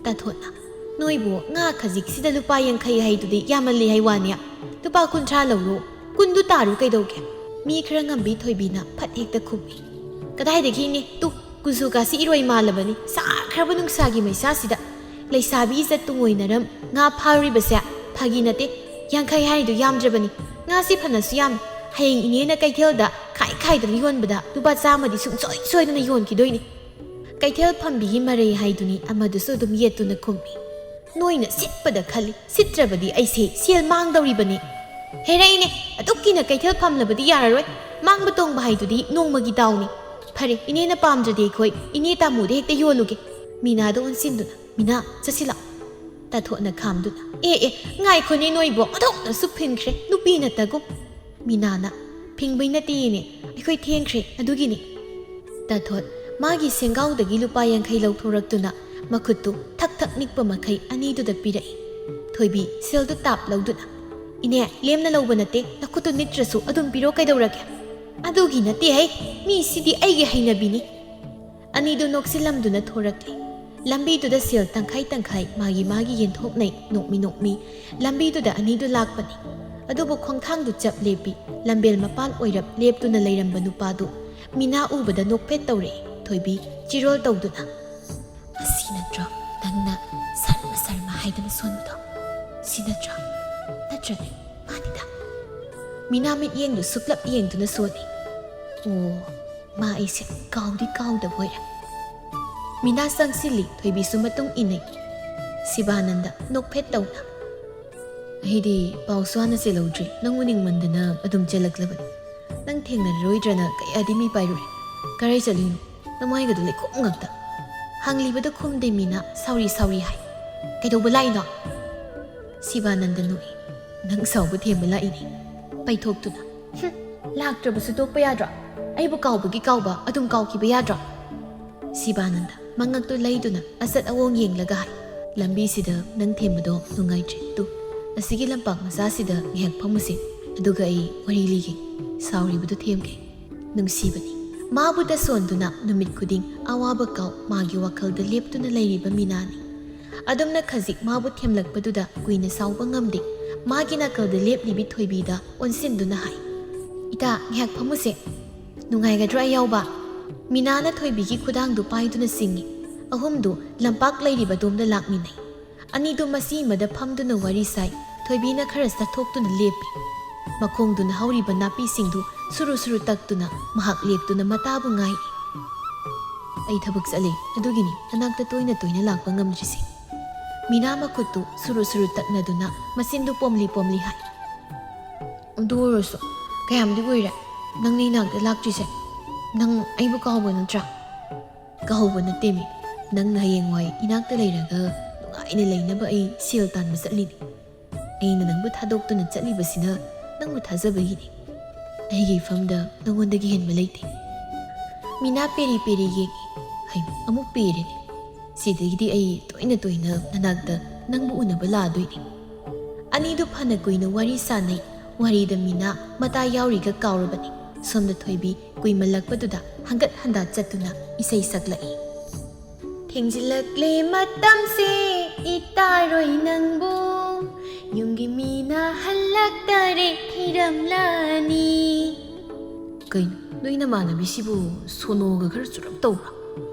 ꯇꯥꯊꯣꯠꯅ, "ꯅꯣꯏꯕꯨ ꯉꯥ ꯈꯖꯤꯛꯁꯤꯗ ꯂꯨꯄꯥ ꯌꯥꯡꯈꯩ ꯍꯥꯏꯗꯨꯗꯤ ꯌꯥꯝꯃꯜꯂꯤ ꯍꯥꯏ ꯋꯥꯅꯤ꯫ ꯂꯨꯄꯥ ꯀꯨꯟꯊ꯭ꯔꯥ ꯂꯧꯔꯣ, ꯀꯨꯟꯗꯨ ꯇꯥꯔꯨ ꯀꯩꯗꯧꯒꯦ?" ꯃꯤ ꯈꯔ ꯉꯝꯕꯤ ꯊꯣꯏꯕꯤꯅ ꯐꯠ ꯍꯦꯛꯇ ꯈꯨꯝꯃꯤ꯫ "ꯀꯗꯥꯏꯗꯒꯤ ꯏꯅꯦ? ꯇꯨ, ꯀꯨꯖꯨ ꯀꯥꯁꯤ ꯏꯔꯣꯏ ꯃꯥꯜꯂꯕꯅꯤ꯫ ꯁꯥꯈ꯭ꯔꯕ ꯅꯨꯡꯁꯥꯒꯤ ꯃꯩꯁꯥꯁꯤꯗ ꯂꯩꯁꯥꯕꯤ ꯏꯖꯠ ꯇꯨꯡꯑꯣꯏꯅꯔꯝ ꯉꯥ ꯐꯥꯔꯨꯔꯤꯕꯁꯦ ꯐꯥꯒꯤ ꯅꯠꯇꯦ꯫ ꯌꯥꯡꯈꯩ ꯍꯥꯏꯔꯤꯗꯨ ꯌꯥꯝꯗ꯭ꯔꯕꯅꯤ꯫ ꯉꯥꯁꯤ ꯐꯅꯁꯨ ꯌꯥꯝꯃꯤ꯫ ꯍꯌꯦꯡ ꯏꯅꯦꯅ ꯀꯩꯊꯦꯜꯗ ꯈꯥꯏ ꯈꯥꯏꯗꯅ ꯌꯣꯟꯕꯗ ꯂꯨꯄꯥ ꯆꯥꯝꯃꯗꯤ ꯁꯨꯡꯁꯣꯏ ꯁꯣꯏꯗꯅ ꯌꯣꯟꯈꯤꯗꯣꯏꯅꯤ꯫" ꯀꯩꯊꯦꯜ ꯐꯝꯕꯤꯒꯤ ꯃꯔꯩ ꯍꯥꯏꯗꯨꯅꯤ ꯑꯃꯗꯨꯁꯨ ꯑꯗꯨꯝ ꯌꯦꯠꯇꯨꯅ ꯈꯨꯝꯃꯤ꯫ "ꯅꯣꯏꯅ ꯁꯤꯠꯄꯗ ꯈꯜꯂꯤ, ꯁꯤꯠꯇ꯭ꯔꯕꯗꯤ ꯑꯩꯁꯦ ꯁꯦꯜ ꯃꯥꯡꯗꯧꯔꯤꯕꯅꯤ꯫ ꯍꯦꯔꯛꯏꯅꯦ, ꯑꯗꯨꯛꯀꯤꯅ ꯀꯩꯊꯦꯜ ꯐꯝꯂꯕꯗꯤ ꯌꯥꯔꯔꯣꯏ꯫ ꯃꯥꯡꯕ ꯇꯣꯡꯕ ꯍꯥꯏꯗꯨꯗꯤ ꯅꯣꯡꯃꯒꯤ ꯗꯥꯎꯅꯤ꯫ ꯐꯔꯦ, ꯏꯅꯦꯅ ꯄꯥꯝꯗ꯭ꯔꯗꯤ ꯑꯩꯈꯣꯏ ꯏꯅꯦ ꯇꯥꯃꯣꯗ ꯍꯦꯛꯇ ꯌꯣꯜꯂꯨꯒꯦ꯫" ꯃꯤꯅꯥꯗ ꯑꯣꯟꯁꯤꯟꯗꯨꯅ, "ꯃꯤꯅꯥ, ꯆꯠꯁꯤꯜꯂꯛ꯫" ꯇꯥꯊꯣꯠꯅ ꯈꯥꯝꯗꯨꯅ, "ꯑꯦ ꯑꯦ, ꯉꯥꯏꯈꯣꯅꯦ ꯅꯣꯏꯕꯣ, ꯑꯣꯟꯊꯣꯛꯅꯁꯨ ꯐꯤꯡꯈ꯭ꯔꯦ, ꯅꯨꯄꯤ ꯅꯠꯇꯒꯨꯝ꯫" ꯃꯤꯅꯥꯅ, "ꯐꯤꯡꯕꯩ ꯅꯠꯇꯦꯅꯦ, ꯑꯩꯈꯣꯏ ꯊꯦꯡꯈ꯭ꯔꯦ ꯑꯗꯨꯒꯤꯅꯤ꯫" ꯇꯥꯊꯣꯠ ꯃꯥꯒꯤ ꯁꯦꯡꯒꯥꯎꯗꯒꯤ ꯂꯨꯄꯥ ꯌꯥꯡꯈꯩ ꯂꯧꯊꯣꯔꯛꯇꯨꯅ ꯃꯈꯨꯠꯇꯨ ꯊꯛ ꯊꯛ ꯅꯤꯛꯄ ꯃꯈꯩ ꯑꯅꯤꯗꯨꯗ ꯄꯤꯔꯛꯏ꯫ ꯊꯣꯏꯕꯤ ꯁꯦꯜꯗꯨ ꯇꯥꯞ ꯂꯧꯗꯨꯅ, "ꯏꯅꯦ, ꯂꯦꯝꯅ ꯂꯧꯕ ꯅꯠꯇꯦ, ꯅꯈꯨꯠꯇꯨ ꯅꯤꯛꯇ꯭ꯔꯁꯨ ꯑꯗꯨꯝ ꯄꯤꯔꯣ ꯀꯩꯗꯧꯔꯒꯦ?" "ꯑꯗꯨꯒꯤ ꯅꯠꯇꯦ ꯍꯩ, ꯃꯤ ꯁꯤꯗꯤ ꯑꯩꯒꯤ ꯍꯩꯅꯕꯤꯅꯤ꯫" ꯑꯅꯤꯗꯨ ꯅꯣꯛꯁꯤꯜꯂꯝꯗꯨꯅ ꯊꯣꯔꯛꯂꯤ꯫ ꯂꯝꯕꯤꯗꯨꯗ ꯁꯦꯜ ꯇꯪꯈꯥꯏ ꯇꯪꯈꯥꯏ ꯃꯥꯒꯤ ꯃꯥꯒꯤ ꯌꯦꯟꯊꯣꯛꯅꯩ, ꯅꯣꯛꯃꯤ ꯅꯣꯛꯃꯤ꯫ ꯂꯝꯕꯤꯗꯨꯗ ꯑꯅꯤꯗꯨ ꯂꯥꯛꯄꯅꯤ꯫ ꯑꯗꯨꯕꯨ ꯈꯣꯡꯊꯥꯡꯗꯨ ꯆꯞ ꯂꯦꯞꯄꯤ꯫ ꯂꯝꯕꯦꯜ ꯃꯄꯥꯟ ꯑꯣꯏꯔꯞ ꯂꯦꯞꯇꯨꯅ ꯂꯩꯔꯝꯕ ꯅꯨꯄꯥꯗꯨ ꯃꯤꯅꯥ ꯎꯕꯗ ꯅꯣꯛꯐꯦꯠ ꯇꯧꯔꯛꯏ꯫ ꯊꯣꯏꯕꯤ ꯆꯤꯔꯣꯜ ꯇꯧꯗꯨꯅ, "ꯑꯁꯤ ꯅꯠꯇ꯭ꯔꯣ ꯅꯪꯅ ꯁꯔꯃ ꯁꯔꯃ ꯍꯥꯏꯗꯅ ꯁꯣꯟꯕꯗꯣ? ꯁꯤ ꯅꯠꯇ꯭ꯔꯣ? ꯅꯠꯇ꯭ꯔꯅꯦ? ꯃꯥꯅꯤꯗ꯫" ꯃꯤꯅꯥ ꯃꯤꯠꯌꯦꯡꯗꯨ ꯁꯨꯞꯂꯞ ꯌꯦꯡꯗꯨꯅ ꯁꯣꯜꯂꯤ꯫ "ꯑꯣ, ꯃꯥ ꯑꯩꯁꯦ ꯀꯥꯎꯗꯤ ꯀꯥꯎꯗꯕ ꯑꯣꯏꯔꯦ꯫" ꯃꯤꯅꯥ ꯆꯪꯁꯤꯜꯂꯤ, ꯊꯣꯏꯕꯤꯁꯨ ꯃꯇꯨꯡ ꯏꯟꯅꯩ꯫ ꯁꯤꯕꯥꯅꯟꯗ ꯅꯣꯛꯐꯦꯠ ꯇꯧꯅ, "ꯑꯩꯗꯤ ꯄꯥꯎꯁꯨ ꯍꯥꯟꯅ ꯆꯦꯜꯍꯧꯗ꯭ꯔꯤ, ꯅꯪ ꯎꯅꯤꯡꯃꯟꯗꯅ ꯑꯗꯨꯝ ꯆꯦꯜꯂꯛꯂꯕꯅꯤ꯫ ꯅꯪ ꯊꯦꯡꯅꯔꯔꯣꯏꯗ꯭ꯔꯅ ꯀꯌꯥꯗꯤ ꯃꯤ ꯄꯥꯏꯔꯨꯔꯦ꯫ ꯀꯔꯥꯏ ꯆꯠꯂꯨꯏꯅꯣ?" ꯅꯃꯥꯏꯒꯗꯨ ꯂꯩꯈꯣꯝ ꯉꯥꯛꯇ꯫ ꯍꯪꯂꯤꯕꯗꯨ ꯈꯨꯝꯗꯦ ꯃꯤꯅꯥ, ꯁꯥꯎꯔꯤ ꯁꯥꯎꯔꯤ ꯍꯥꯏ꯫ "ꯀꯩꯗꯧꯕ ꯂꯥꯛꯏꯅꯣ?" ꯁꯤꯕꯥꯅꯟꯗ ꯅꯣꯛꯏ꯫ "ꯅꯪ ꯁꯥꯎꯕ ꯊꯦꯝꯕ ꯂꯥꯛꯏꯅꯦ꯫ ꯄꯩꯊꯣꯛꯇꯨꯅ꯫ ꯍꯨꯝ, ꯂꯥꯛꯇ꯭ꯔꯕꯁꯨ ꯇꯣꯛꯄ ꯌꯥꯗ꯭ꯔꯣ? ꯑꯩꯕꯨ ꯀꯥꯎꯕꯒꯤ ꯀꯥꯎꯕ ꯑꯗꯨꯝ ꯀꯥꯎꯈꯤꯕ ꯌꯥꯗ꯭ꯔꯣ?" ꯁꯤꯕꯥꯅꯟꯗ ꯃꯉꯛꯇꯨ ꯂꯩꯗꯨꯅ ꯑꯆꯠ ꯑꯑꯣꯡ ꯌꯦꯡꯂꯒ ꯍꯥꯏ꯫ "ꯂꯝꯕꯤꯁꯤꯗ ꯅꯪ ꯊꯦꯝꯕꯗꯣ ꯅꯨꯡꯉꯥꯏꯇ꯭ꯔꯦ꯫ ꯇꯨ, ꯑꯁꯤꯒꯤ ꯂꯝꯄꯥꯛ ꯃꯆꯥꯁꯤꯗ ꯉꯥꯏꯍꯥꯛ ꯐꯝꯃꯨꯁꯦ꯫ ꯑꯗꯨꯒ ꯑꯩ ꯋꯥꯔꯤ ꯂꯤꯒꯦ꯫ ꯁꯥꯎꯔꯤꯕꯗꯨ ꯊꯦꯝꯒꯦ꯫ ꯅꯨꯡꯁꯤꯕꯅꯤ꯫ ꯃꯥꯕꯨ ꯇꯁꯣꯟꯗꯨꯅ ꯅꯨꯃꯤꯠ ꯈꯨꯗꯤꯡ ꯑꯋꯥꯕ ꯀꯥꯎ ꯃꯥꯒꯤ ꯋꯥꯈꯜꯗ ꯂꯦꯞꯇꯨꯅ ꯂꯩꯔꯤꯕ ꯃꯤꯅꯥꯅꯤ꯫ ꯑꯗꯨꯝꯅ ꯈꯖꯤꯛ ꯃꯥꯕꯨ ꯊꯦꯝꯂꯛꯄꯗꯨꯗ ꯀꯨꯏꯅ ꯁꯥꯎꯕ ꯉꯝꯗꯦ꯫ ꯃꯥꯒꯤ ꯅꯥꯀꯜꯗ ꯂꯦꯞꯂꯤꯕꯤ ꯊꯣꯏꯕꯤꯗ ꯑꯣꯟꯁꯤꯟꯗꯨꯅ ꯍꯥꯏ, "ꯏꯇꯥ, ꯉꯥꯏꯍꯥꯛ ꯐꯝꯃꯨꯁꯦ꯫ ꯅꯨꯡꯉꯥꯏꯒꯗ꯭ꯔꯣ ꯑꯩ ꯌꯥꯎꯕ?" ꯃꯤꯅꯥꯅ ꯊꯣꯏꯕꯤꯒꯤ ꯈꯨꯗꯥꯡꯗꯨ ꯄꯥꯏꯗꯨꯅ ꯆꯤꯡꯏ꯫ ꯑꯍꯨꯝꯗꯨ ꯂꯝꯄꯥꯛ ꯂꯩꯔꯤꯕ ꯑꯗꯣꯝꯗ ꯂꯥꯛꯃꯤꯟꯅꯩ꯫ ꯑꯅꯤꯗꯨ ꯃꯆꯤ ꯑꯃꯗ ꯐꯝꯗꯨꯅ ꯋꯥꯔꯤ ꯁꯥꯏ꯫ ꯊꯣꯏꯕꯤꯅ ꯈꯔ ꯆꯠꯊꯣꯛꯇꯨꯅ ꯂꯦꯞꯄꯤ꯫ ꯃꯈꯣꯡꯗꯨꯅ ꯍꯧꯔꯤꯕ ꯅꯥꯄꯤꯁꯤꯡꯗꯨ ꯁꯨꯔꯨ ꯁꯨꯔꯨ ꯇꯛꯇꯨꯅ ꯃꯍꯥꯛ ꯂꯦꯞꯇꯨꯅ ꯃꯇꯥꯕꯨ ꯉꯥꯏ꯫ "ꯑꯩ ꯊꯕꯛ ꯆꯠꯂꯤ, ꯑꯗꯨꯒꯤꯅꯤ ꯅꯅꯥꯛꯇ ꯇꯣꯏꯅ ꯇꯣꯏꯅ ꯂꯥꯛꯄ ꯉꯝꯗ꯭ꯔꯤꯁꯦ꯫" ꯃꯤꯅꯥ ꯃꯈꯨꯠꯇꯨ ꯁꯨꯔꯨ ꯁꯨꯔꯨ ꯇꯛꯅꯗꯨꯅ ꯃꯆꯤꯟꯗꯨ ꯄꯣꯝꯂꯤ ꯄꯣꯝꯂꯤ ꯍꯥꯏ꯫ "ꯑꯗꯨ ꯑꯣꯏꯔꯁꯨ ꯀꯌꯥꯝꯗꯤ ꯀꯨꯏꯔꯦ ꯅꯪꯅ ꯏꯅꯥꯛꯇ ꯂꯥꯛꯇ꯭ꯔꯤꯁꯦ? ꯅꯪ ꯑꯩꯕꯨ ꯀꯥꯎꯕ ꯅꯠꯇ꯭ꯔꯥ?" "ꯀꯥꯎꯕ ꯅꯠꯇꯦꯃꯤ, ꯅꯪꯅ ꯍꯌꯦꯡꯋꯥꯏ ꯏꯅꯥꯛꯇ ꯂꯩꯔꯒ ꯅꯨꯡꯉꯥꯏꯅ ꯂꯩꯅꯕ ꯑꯩ ꯁꯦꯜ ꯇꯥꯟꯕ ꯆꯠꯂꯤꯅꯤ꯫ ꯑꯩꯅ ꯅꯪꯕꯨ ꯊꯥꯗꯣꯛꯇꯨꯅ ꯆꯠꯂꯤꯕꯁꯤꯅ ꯅꯪꯕꯨ ꯊꯥꯖꯕꯒꯤꯅꯤ꯫ ꯑꯩꯒꯤ ꯏꯐꯝꯗ ꯅꯉꯣꯟꯗꯒꯤ ꯍꯦꯟꯕ ꯂꯩꯇꯦ꯫" ꯃꯤꯅꯥ ꯄꯦꯔꯤ ꯄꯦꯔꯤ ꯌꯦꯡꯉꯤ꯫ "ꯍꯩꯃ, ꯑꯃꯨꯛ ꯄꯦꯔꯦꯅꯦ꯫ ꯁꯤꯗꯒꯤꯗꯤ ꯑꯩ ꯇꯣꯏꯅ ꯇꯣꯏꯅ ꯅꯅꯥꯛꯇ ꯅꯪꯕꯨ ꯎꯅꯕ ꯂꯥꯛꯑꯗꯣꯏꯅꯤ꯫" ꯑꯅꯤꯗꯨ ꯐꯅ ꯀꯨꯏꯅ ꯋꯥꯔꯤ ꯁꯥꯟꯅꯩ꯫ ꯋꯥꯔꯤꯗ ꯃꯤꯅꯥ ꯃꯇꯥ ꯌꯥꯎꯔꯤꯒ ꯀꯥꯎꯔꯕꯅꯤ꯫ ꯁꯣꯝꯗ ꯊꯣꯏꯕꯤ ꯀꯨꯏꯃꯜꯂꯛꯄꯗꯨꯗ ꯍꯪꯒꯠ ꯍꯟꯗꯥ ꯆꯠꯇꯨꯅ ꯏꯁꯩ ꯁꯛꯂꯛꯏ꯫ "ꯊꯦꯡꯖꯤꯜꯂꯛꯂꯦ ꯃꯇꯝꯁꯦ, ꯏꯇꯥꯔꯣꯏ ꯅꯪꯕꯨ ꯌꯨꯝꯒꯤ ꯃꯤꯅ ꯍꯜꯂꯛꯇꯔꯦ ꯊꯤꯔꯝꯂꯅꯤ꯫" "ꯀꯩꯅꯣ, ꯅꯣꯏ ꯅꯃꯥꯟꯅꯕꯤꯁꯤꯕꯨ ꯁꯣꯅꯣꯒ ꯈꯔ ꯆꯨꯔꯞ ꯇꯧꯕ꯭ꯔꯥ?"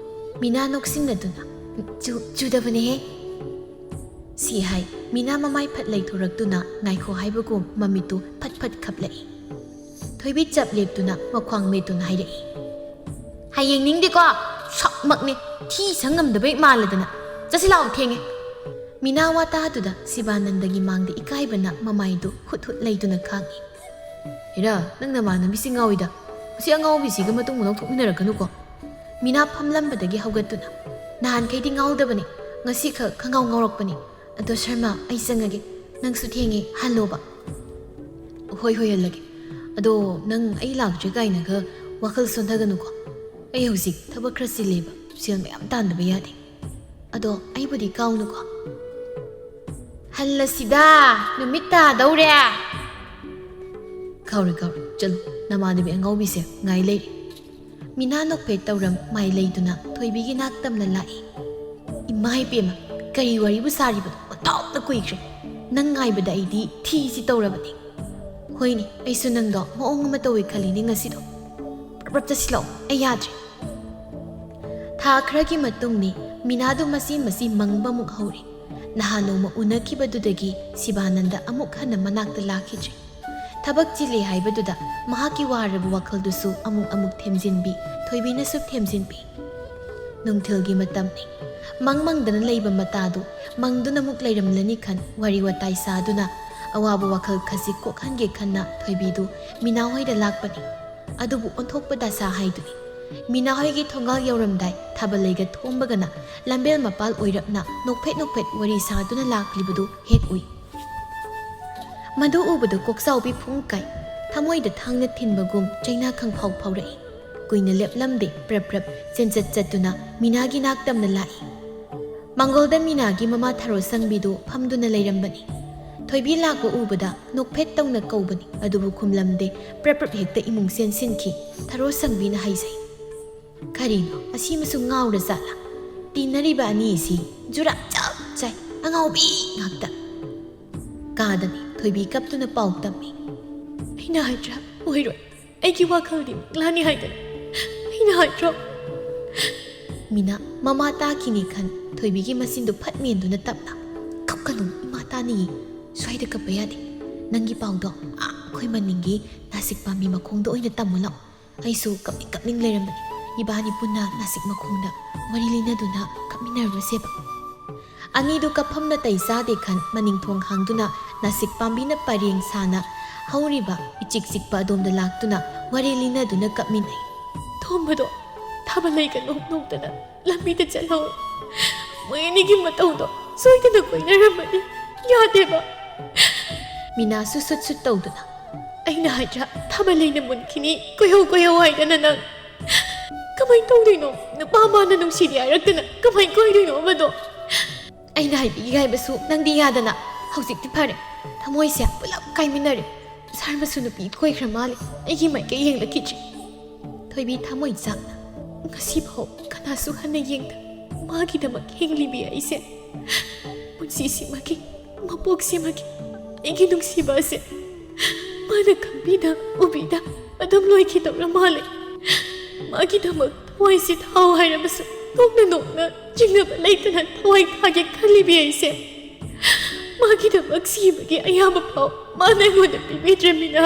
ꯃꯤꯅꯥ ꯅꯣꯛꯁꯤꯟꯅꯗꯨꯅ, "ꯆꯨ-, ꯆꯨꯗꯕꯅꯦꯍꯦ꯫" ꯁꯤ ꯍꯥꯏ ꯃꯤꯅꯥ ꯃꯃꯥꯏ ꯐꯠ ꯂꯩꯊꯣꯔꯛꯇꯨꯅ ꯉꯥꯏꯈꯣ ꯍꯥꯏꯕꯒꯨꯝ ꯃꯃꯤꯠꯇꯨ ꯐꯠ ꯐꯠ ꯈꯞꯂꯛꯏ꯫ ꯊꯣꯏꯕꯤ ꯆꯞ ꯂꯦꯞꯇꯨꯅ ꯃꯈ꯭ꯋꯥꯡ ꯃꯦꯠꯇꯨꯅ ꯍꯥꯏꯔꯛꯏ꯫ "ꯍꯌꯦꯡ ꯅꯤꯡꯗꯦꯀꯣ, ꯁꯛꯃꯛꯅꯦ, ꯊꯤ ꯁꯪ ꯉꯝꯗꯕꯩ ꯃꯥꯜꯂꯗꯅ꯫ ꯆꯠꯁꯤ ꯂꯥꯛꯑꯣ, ꯊꯦꯡꯉꯦ꯫" ꯃꯤꯅꯥ ꯋꯥ ꯇꯥꯗꯨꯗ ꯁꯤꯕꯥꯅꯟꯗꯒꯤ ꯃꯥꯡꯗ ꯏꯀꯥꯏꯕꯅ ꯃꯃꯥꯏꯗꯨ ꯍꯨꯠ ꯍꯨꯠ ꯂꯩꯗꯨꯅ ꯈꯥꯡꯏ꯫ "ꯍꯦꯔꯥ, ꯅꯪ ꯅꯃꯥꯟꯅꯕꯤꯁꯤ ꯉꯥꯎꯏꯗ꯫ ꯃꯁꯤ ꯑꯉꯥꯎꯕꯤꯁꯤꯒ ꯃꯇꯨꯡ ꯃꯅꯥꯎ ꯊꯣꯛꯃꯤꯟꯅꯔꯛꯀꯅꯨꯀꯣ꯫ ꯃꯤꯅꯥ ꯐꯝꯂꯝꯕꯗꯒꯤ ꯍꯧꯒꯠꯇꯨꯅ, "ꯅꯍꯥꯟꯈꯩꯗꯤ ꯉꯥꯎꯗꯕꯅꯤ, ꯉꯁꯤꯈꯛ ꯈꯪꯉꯥꯎ ꯉꯥꯎꯔꯛꯄꯅꯤ꯫ ꯑꯗꯣ ꯁꯔꯃ, ꯑꯩ ꯆꯪꯉꯒꯦ, ꯅꯪꯁꯨ ꯊꯦꯡꯉꯦ, ꯍꯜꯂꯣꯕ꯫" "ꯍꯣꯏ, ꯍꯣꯏ, ꯍꯜꯂꯒꯦ꯫ ꯑꯗꯣ ꯅꯪ ꯑꯩ ꯂꯥꯛꯇ꯭ꯔꯤ ꯀꯥꯏꯅꯒ ꯋꯥꯈꯜ ꯁꯣꯟꯊꯒꯅꯨꯀꯣ꯫ ꯑꯩ ꯍꯧꯖꯤꯛ ꯊꯕꯛ ꯈꯔ ꯆꯤꯜꯂꯦꯕ, ꯁꯦꯜ ꯃꯌꯥꯝ ꯇꯥꯟꯗꯕ ꯌꯥꯗꯦ꯫ ꯑꯗꯣ ꯑꯩꯕꯨꯗꯤ ꯀꯥꯎꯅꯨꯀꯣ꯫" "ꯍꯜꯂꯁꯤꯗ, ꯅꯨꯃꯤꯠ ꯇꯥꯗꯧꯔꯦ꯫" "ꯀꯥꯎꯔꯦ, ꯀꯥꯎꯔꯦ, ꯆꯠꯂꯨ, ꯅꯃꯥꯟꯅꯕꯤ ꯑꯉꯥꯎꯕꯤꯁꯦ ꯉꯥꯏ ꯂꯩꯔꯦ꯫" ꯃꯤꯅꯥ ꯅꯣꯛꯐꯦꯠ ꯇꯧꯔꯝ ꯃꯥꯏ ꯂꯩꯗꯨꯅ ꯊꯣꯏꯕꯤꯒꯤ ꯅꯥꯛ ꯇꯝꯅ ꯂꯥꯛꯏ꯫ "ꯏꯃꯥ ꯏꯕꯦꯝꯃ, ꯀꯔꯤ ꯋꯥꯔꯤꯕꯨ ꯁꯥꯔꯤꯕꯅꯣ? ꯑꯣꯟꯊꯣꯛꯅ ꯀꯨꯏꯈ꯭ꯔꯦ꯫ ꯅꯪ ꯉꯥꯏꯕꯗ ꯑꯩꯗꯤ ꯊꯤꯁꯤ ꯇꯧꯔꯕꯅꯤ꯫" "ꯍꯣꯏꯅꯦ, ꯑꯩꯁꯨ ꯅꯪꯗꯣ ꯃꯑꯣꯡ ꯑꯃ ꯇꯧꯋꯦ ꯈꯜꯂꯤꯅꯦ ꯉꯁꯤꯗꯣ꯫ ꯄ꯭ꯔꯞ ꯄ꯭ꯔꯞ ꯆꯠꯁꯤꯜꯂꯛꯑꯣ, ꯑꯩ ꯌꯥꯗ꯭ꯔꯦ꯫" ꯊꯥ ꯈꯔꯒꯤ ꯃꯇꯨꯡꯅꯤ꯫ ꯃꯤꯅꯥꯗꯨ ꯃꯆꯤ ꯃꯆꯤ ꯃꯪꯕ ꯑꯃꯨꯛ ꯍꯧꯔꯦ꯫ ꯅꯍꯥꯟ ꯅꯣꯡꯃ ꯎꯅꯈꯤꯕꯗꯨꯗꯒꯤ ꯁꯤꯕꯥꯅꯟꯗ ꯑꯃꯨꯛ ꯍꯟꯅ ꯃꯅꯥꯛꯇ ꯂꯥꯛꯈꯤꯗ꯭ꯔꯦ꯫ ꯊꯕꯛ ꯆꯤꯜꯂꯤ ꯍꯥꯏꯕꯗꯨꯗ ꯃꯍꯥꯛꯀꯤ ꯋꯥꯔꯕ ꯋꯥꯈꯜꯗꯨꯁꯨ ꯑꯃꯨꯛ ꯑꯃꯨꯛ ꯊꯦꯝꯖꯤꯟꯕꯤ, ꯊꯣꯏꯕꯤꯅꯁꯨ ꯊꯦꯝꯖꯤꯟꯕꯤ꯫ ꯅꯨꯡꯊꯤꯜꯒꯤ ꯃꯇꯝꯅꯤ꯫ ꯃꯪ ꯃꯪꯗꯅ ꯂꯩꯕ ꯃꯇꯥꯗꯨ ꯃꯪꯗꯨꯅ ꯑꯃꯨꯛ ꯂꯩꯔꯝꯂꯅꯤ ꯈꯟ ꯋꯥꯔꯤ ꯋꯥꯇꯥꯏ ꯁꯥꯗꯨꯅ ꯑꯋꯥꯕ ꯋꯥꯈꯜ ꯈꯖꯤꯛ ꯀꯣꯛꯍꯟꯒꯦ ꯈꯟꯅ ꯊꯣꯏꯕꯤꯗꯨ ꯃꯤꯅꯥ ꯍꯣꯏꯗ ꯂꯥꯛꯄꯅꯤ꯫ ꯑꯗꯨꯕꯨ ꯑꯣꯟꯊꯣꯛꯄ ꯗꯁꯥ ꯍꯥꯏꯗꯨꯅꯤ꯫ ꯃꯤꯅꯥ ꯍꯣꯏꯒꯤ ꯊꯣꯡꯒꯥꯜ ꯌꯧꯔꯝꯗꯥꯏ ꯊꯥꯕꯜ ꯂꯩꯒ ꯊꯣꯝꯕꯒꯅ ꯂꯝꯕꯦꯜ ꯃꯄꯥꯜ ꯑꯣꯏꯔꯞꯅ ꯅꯣꯛꯐꯦꯠ ꯅꯣꯛꯐꯦꯠ ꯋꯥꯔꯤ ꯁꯥꯗꯨꯅ ꯂꯥꯛꯂꯤꯕꯗꯨ ꯍꯦꯛ ꯎꯏ꯫ ꯃꯗꯨ ꯎꯕꯗ ꯀꯣꯛꯆꯥꯎꯕꯤ ꯐꯨꯡ ꯀꯥꯏ, ꯊꯃꯣꯏꯗ ꯊꯥꯡꯅ ꯊꯤꯟꯕꯒꯨꯝ ꯆꯩꯅꯥ ꯈꯪꯐꯥꯎ ꯐꯥꯎꯔꯛꯏ꯫ ꯀꯨꯏꯅ ꯂꯦꯞꯂꯝꯗꯦ, ꯄ꯭ꯔꯞ ꯄ꯭ꯔꯞ ꯆꯦꯟꯆꯠ ꯆꯠꯇꯨꯅ ꯃꯤꯅꯥꯒꯤ ꯅꯥꯛ ꯇꯝꯅ ꯂꯥꯛꯏ꯫ ꯃꯥꯡꯒꯣꯜꯗ ꯃꯤꯅꯥꯒꯤ ꯃꯃꯥ ꯊꯔꯣ ꯁꯪꯕꯤꯗꯨ ꯐꯝꯗꯨꯅ ꯂꯩꯔꯝꯕꯅꯤ꯫ ꯊꯣꯏꯕꯤ ꯂꯥꯛꯄ ꯎꯕꯗ ꯅꯣꯛꯐꯦꯠ ꯇꯧꯅ ꯀꯧꯕꯅꯤ, ꯑꯗꯨꯕꯨ ꯈꯨꯝꯂꯝꯗꯦ, ꯄ꯭ꯔꯞ ꯄ꯭ꯔꯞ ꯍꯦꯛꯇ ꯏꯃꯨꯡ ꯆꯦꯟꯁꯤꯟꯈꯤ꯫ ꯊꯔꯣ ꯁꯪꯕꯤꯅ ꯍꯥꯏꯖꯩ, "ꯀꯔꯤꯅꯣ, ꯑꯁꯤꯃꯁꯨ ꯉꯥꯎꯔ ꯖꯥꯠꯂꯥ? ꯇꯤꯟꯅꯔꯤꯕ ꯑꯅꯤꯁꯤ ꯖꯨꯔꯥ ꯆꯞ ꯆꯥꯏ, ꯑꯉꯥꯎꯕꯤ ꯉꯥꯛꯇ꯫" ꯀꯥꯗꯅꯤ ꯊꯣꯏꯕꯤ ꯀꯞꯇꯨꯅ ꯄꯥꯎ ꯇꯝꯃꯤ꯫ "ꯑꯩꯅ ꯍꯥꯏꯗ꯭ꯔꯥ, ꯑꯣꯏꯔꯣꯏ꯫ ꯑꯩꯒꯤ ꯋꯥꯈꯜꯗꯤ ꯃꯪꯂꯥꯅꯤ ꯍꯥꯏꯗꯅ꯫ ꯑꯩꯅ ꯍꯥꯏꯗ꯭ꯔꯣ?" ꯃꯤꯅꯥ ꯃꯃꯥ ꯇꯥꯈꯤꯅꯤ ꯈꯟ ꯊꯣꯏꯕꯤꯒꯤ ꯃꯆꯤꯟꯗꯨ ꯐꯠ ꯃꯦꯟꯗꯨꯅ ꯇꯞꯅ, "ꯀꯞꯀꯅꯨ, ꯏꯃꯥ ꯇꯥꯅꯤꯌꯦ꯫ ꯁ꯭ꯋꯥꯏꯗ ꯀꯞꯄ ꯌꯥꯗꯦ꯫ ꯅꯪꯒꯤ ꯄꯥꯎꯗꯣ ꯑꯥ ꯑꯩꯈꯣꯏ ꯃꯅꯤꯡꯒꯤ ꯅꯥꯁꯤꯛ ꯄꯥꯝꯕꯤ ꯃꯈꯣꯡꯗ ꯑꯣꯏꯅ ꯇꯝꯃꯨ ꯂꯥꯛꯑꯣ꯫ ꯑꯩꯁꯨ ꯀꯞꯅꯤꯡ ꯀꯞꯅꯤꯡ ꯂꯩꯔꯝꯕꯅꯤ꯫ ꯏꯕꯥꯅꯤ ꯄꯨꯟꯅ ꯅꯥꯁꯤꯛ ꯃꯈꯣꯡꯗ ꯋꯥꯔꯤ ꯂꯤꯅꯗꯨꯅ ꯀꯞꯃꯤꯟꯅꯔꯨꯔꯁꯦꯕ꯫" ꯑꯅꯤꯗꯨ ꯀꯞꯐꯝ ꯅꯥꯇꯩ ꯆꯥꯗꯦ ꯈꯟ ꯃꯅꯤꯡ ꯊꯣꯡ ꯍꯥꯡꯗꯨꯅ ꯅꯥꯁꯤꯛ ꯄꯥꯝꯕꯤꯅ ꯄꯔꯦꯡ ꯁꯥꯅ ꯍꯧꯔꯤꯕ ꯏꯆꯤꯛ ꯆꯤꯛꯄ ꯑꯗꯣꯝꯗ ꯂꯥꯛꯇꯨꯅ ꯋꯥꯔꯤ ꯂꯤꯅꯗꯨꯅ ꯀꯞꯃꯤꯟꯅꯩ꯫ ꯊꯣꯝꯕꯗꯣ ꯑꯃ ꯂꯩꯒꯅꯨ ꯅꯣꯛꯇꯅ ꯂꯝꯕꯤꯗ ꯆꯠꯍꯧ꯫ ꯃꯣꯏ ꯑꯅꯤꯒꯤ ꯃꯇꯧꯗꯣ ꯁꯣꯏꯗꯅ ꯀꯣꯏꯅꯔꯝꯃꯗꯤ ꯌꯥꯗꯦꯕ꯫ ꯃꯤꯅꯥꯁꯨ ꯁꯨꯠ ꯁꯨꯠ ꯇꯧꯗꯨꯅ, "ꯑꯩꯅ ꯍꯥꯏꯗ꯭ꯔꯥ, ꯊꯥꯕꯜ ꯂꯩꯅ ꯃꯨꯟꯈꯤꯅꯤ, ꯀꯣꯏꯍꯧ ꯀꯣꯏꯍꯧ ꯍꯥꯏꯗꯅ ꯅꯪ꯫ ꯀꯃꯥꯏꯅ ꯇꯧꯗꯣꯏꯅꯣ? ꯅꯨꯄꯥ ꯃꯥꯅ ꯅꯨꯡꯁꯤꯗꯦ ꯍꯥꯏꯔꯛꯇꯅ ꯀꯃꯥꯏꯅ ꯀꯣꯏꯗꯣꯏꯅꯣ ꯑꯃꯗꯣ? ꯑꯩꯅ ꯍꯥꯏꯕꯤꯒꯦ ꯍꯥꯏꯕꯁꯨ ꯅꯪꯗꯤ ꯌꯥꯗꯅ꯫ ꯍꯧꯖꯤꯛꯇꯤ ꯐꯔꯦ, ꯊꯃꯣꯏꯁꯦ ꯄꯨꯂꯞ ꯀꯥꯏꯃꯤꯟꯅꯔꯦ꯫ ꯁꯥꯔ ꯃꯁꯨ ꯅꯨꯄꯤ ꯀꯣꯏꯈ꯭ꯔ ꯃꯥꯜꯂꯦ, ꯑꯩꯒꯤ ꯃꯥꯏꯀꯩ ꯌꯦꯡꯂꯛꯈꯤꯗ꯭ꯔꯦ꯫" ꯊꯣꯏꯕꯤ ꯊꯃꯣꯏ ꯆꯥꯛꯅ, "ꯉꯁꯤꯐꯥꯎ ꯀꯅꯥꯁꯨ ꯍꯟꯅ ꯌꯦꯡꯗ ꯃꯥꯒꯤꯗꯃꯛ ꯍꯤꯡꯂꯤꯕꯤ ꯑꯩꯁꯦ, ꯄꯨꯟꯁꯤꯁꯤꯃꯒꯤ, ꯃꯄꯣꯛꯁꯤꯃꯒꯤ ꯑꯩꯒꯤ ꯅꯨꯡꯁꯤꯕ ꯑꯁꯦ ꯃꯥꯅ ꯈꯪꯕꯤꯗ ꯎꯕꯤꯗ ꯑꯗꯨꯝ ꯂꯣꯏꯈꯤꯗꯧꯔ ꯃꯥꯜꯂꯦ꯫ ꯃꯥꯒꯤꯗꯃꯛ ꯊꯋꯥꯏꯁꯤ ꯊꯥꯎ ꯍꯥꯏꯔꯕꯁꯨ ꯅꯣꯛꯅ ꯅꯣꯛꯅ ꯆꯤꯡꯅꯕ ꯂꯩꯇꯅ ꯊꯋꯥꯏ ꯊꯥꯒꯦ ꯈꯜꯂꯤꯕꯤ ꯑꯩꯁꯦ꯫ ꯃꯥꯒꯤꯗꯃꯛ ꯁꯤꯕꯒꯤ ꯑꯌꯥꯕ ꯐꯥꯎ ꯃꯥꯅ ꯑꯩꯉꯣꯟꯗ ꯄꯤꯕꯤꯗ꯭ꯔꯃꯤꯅ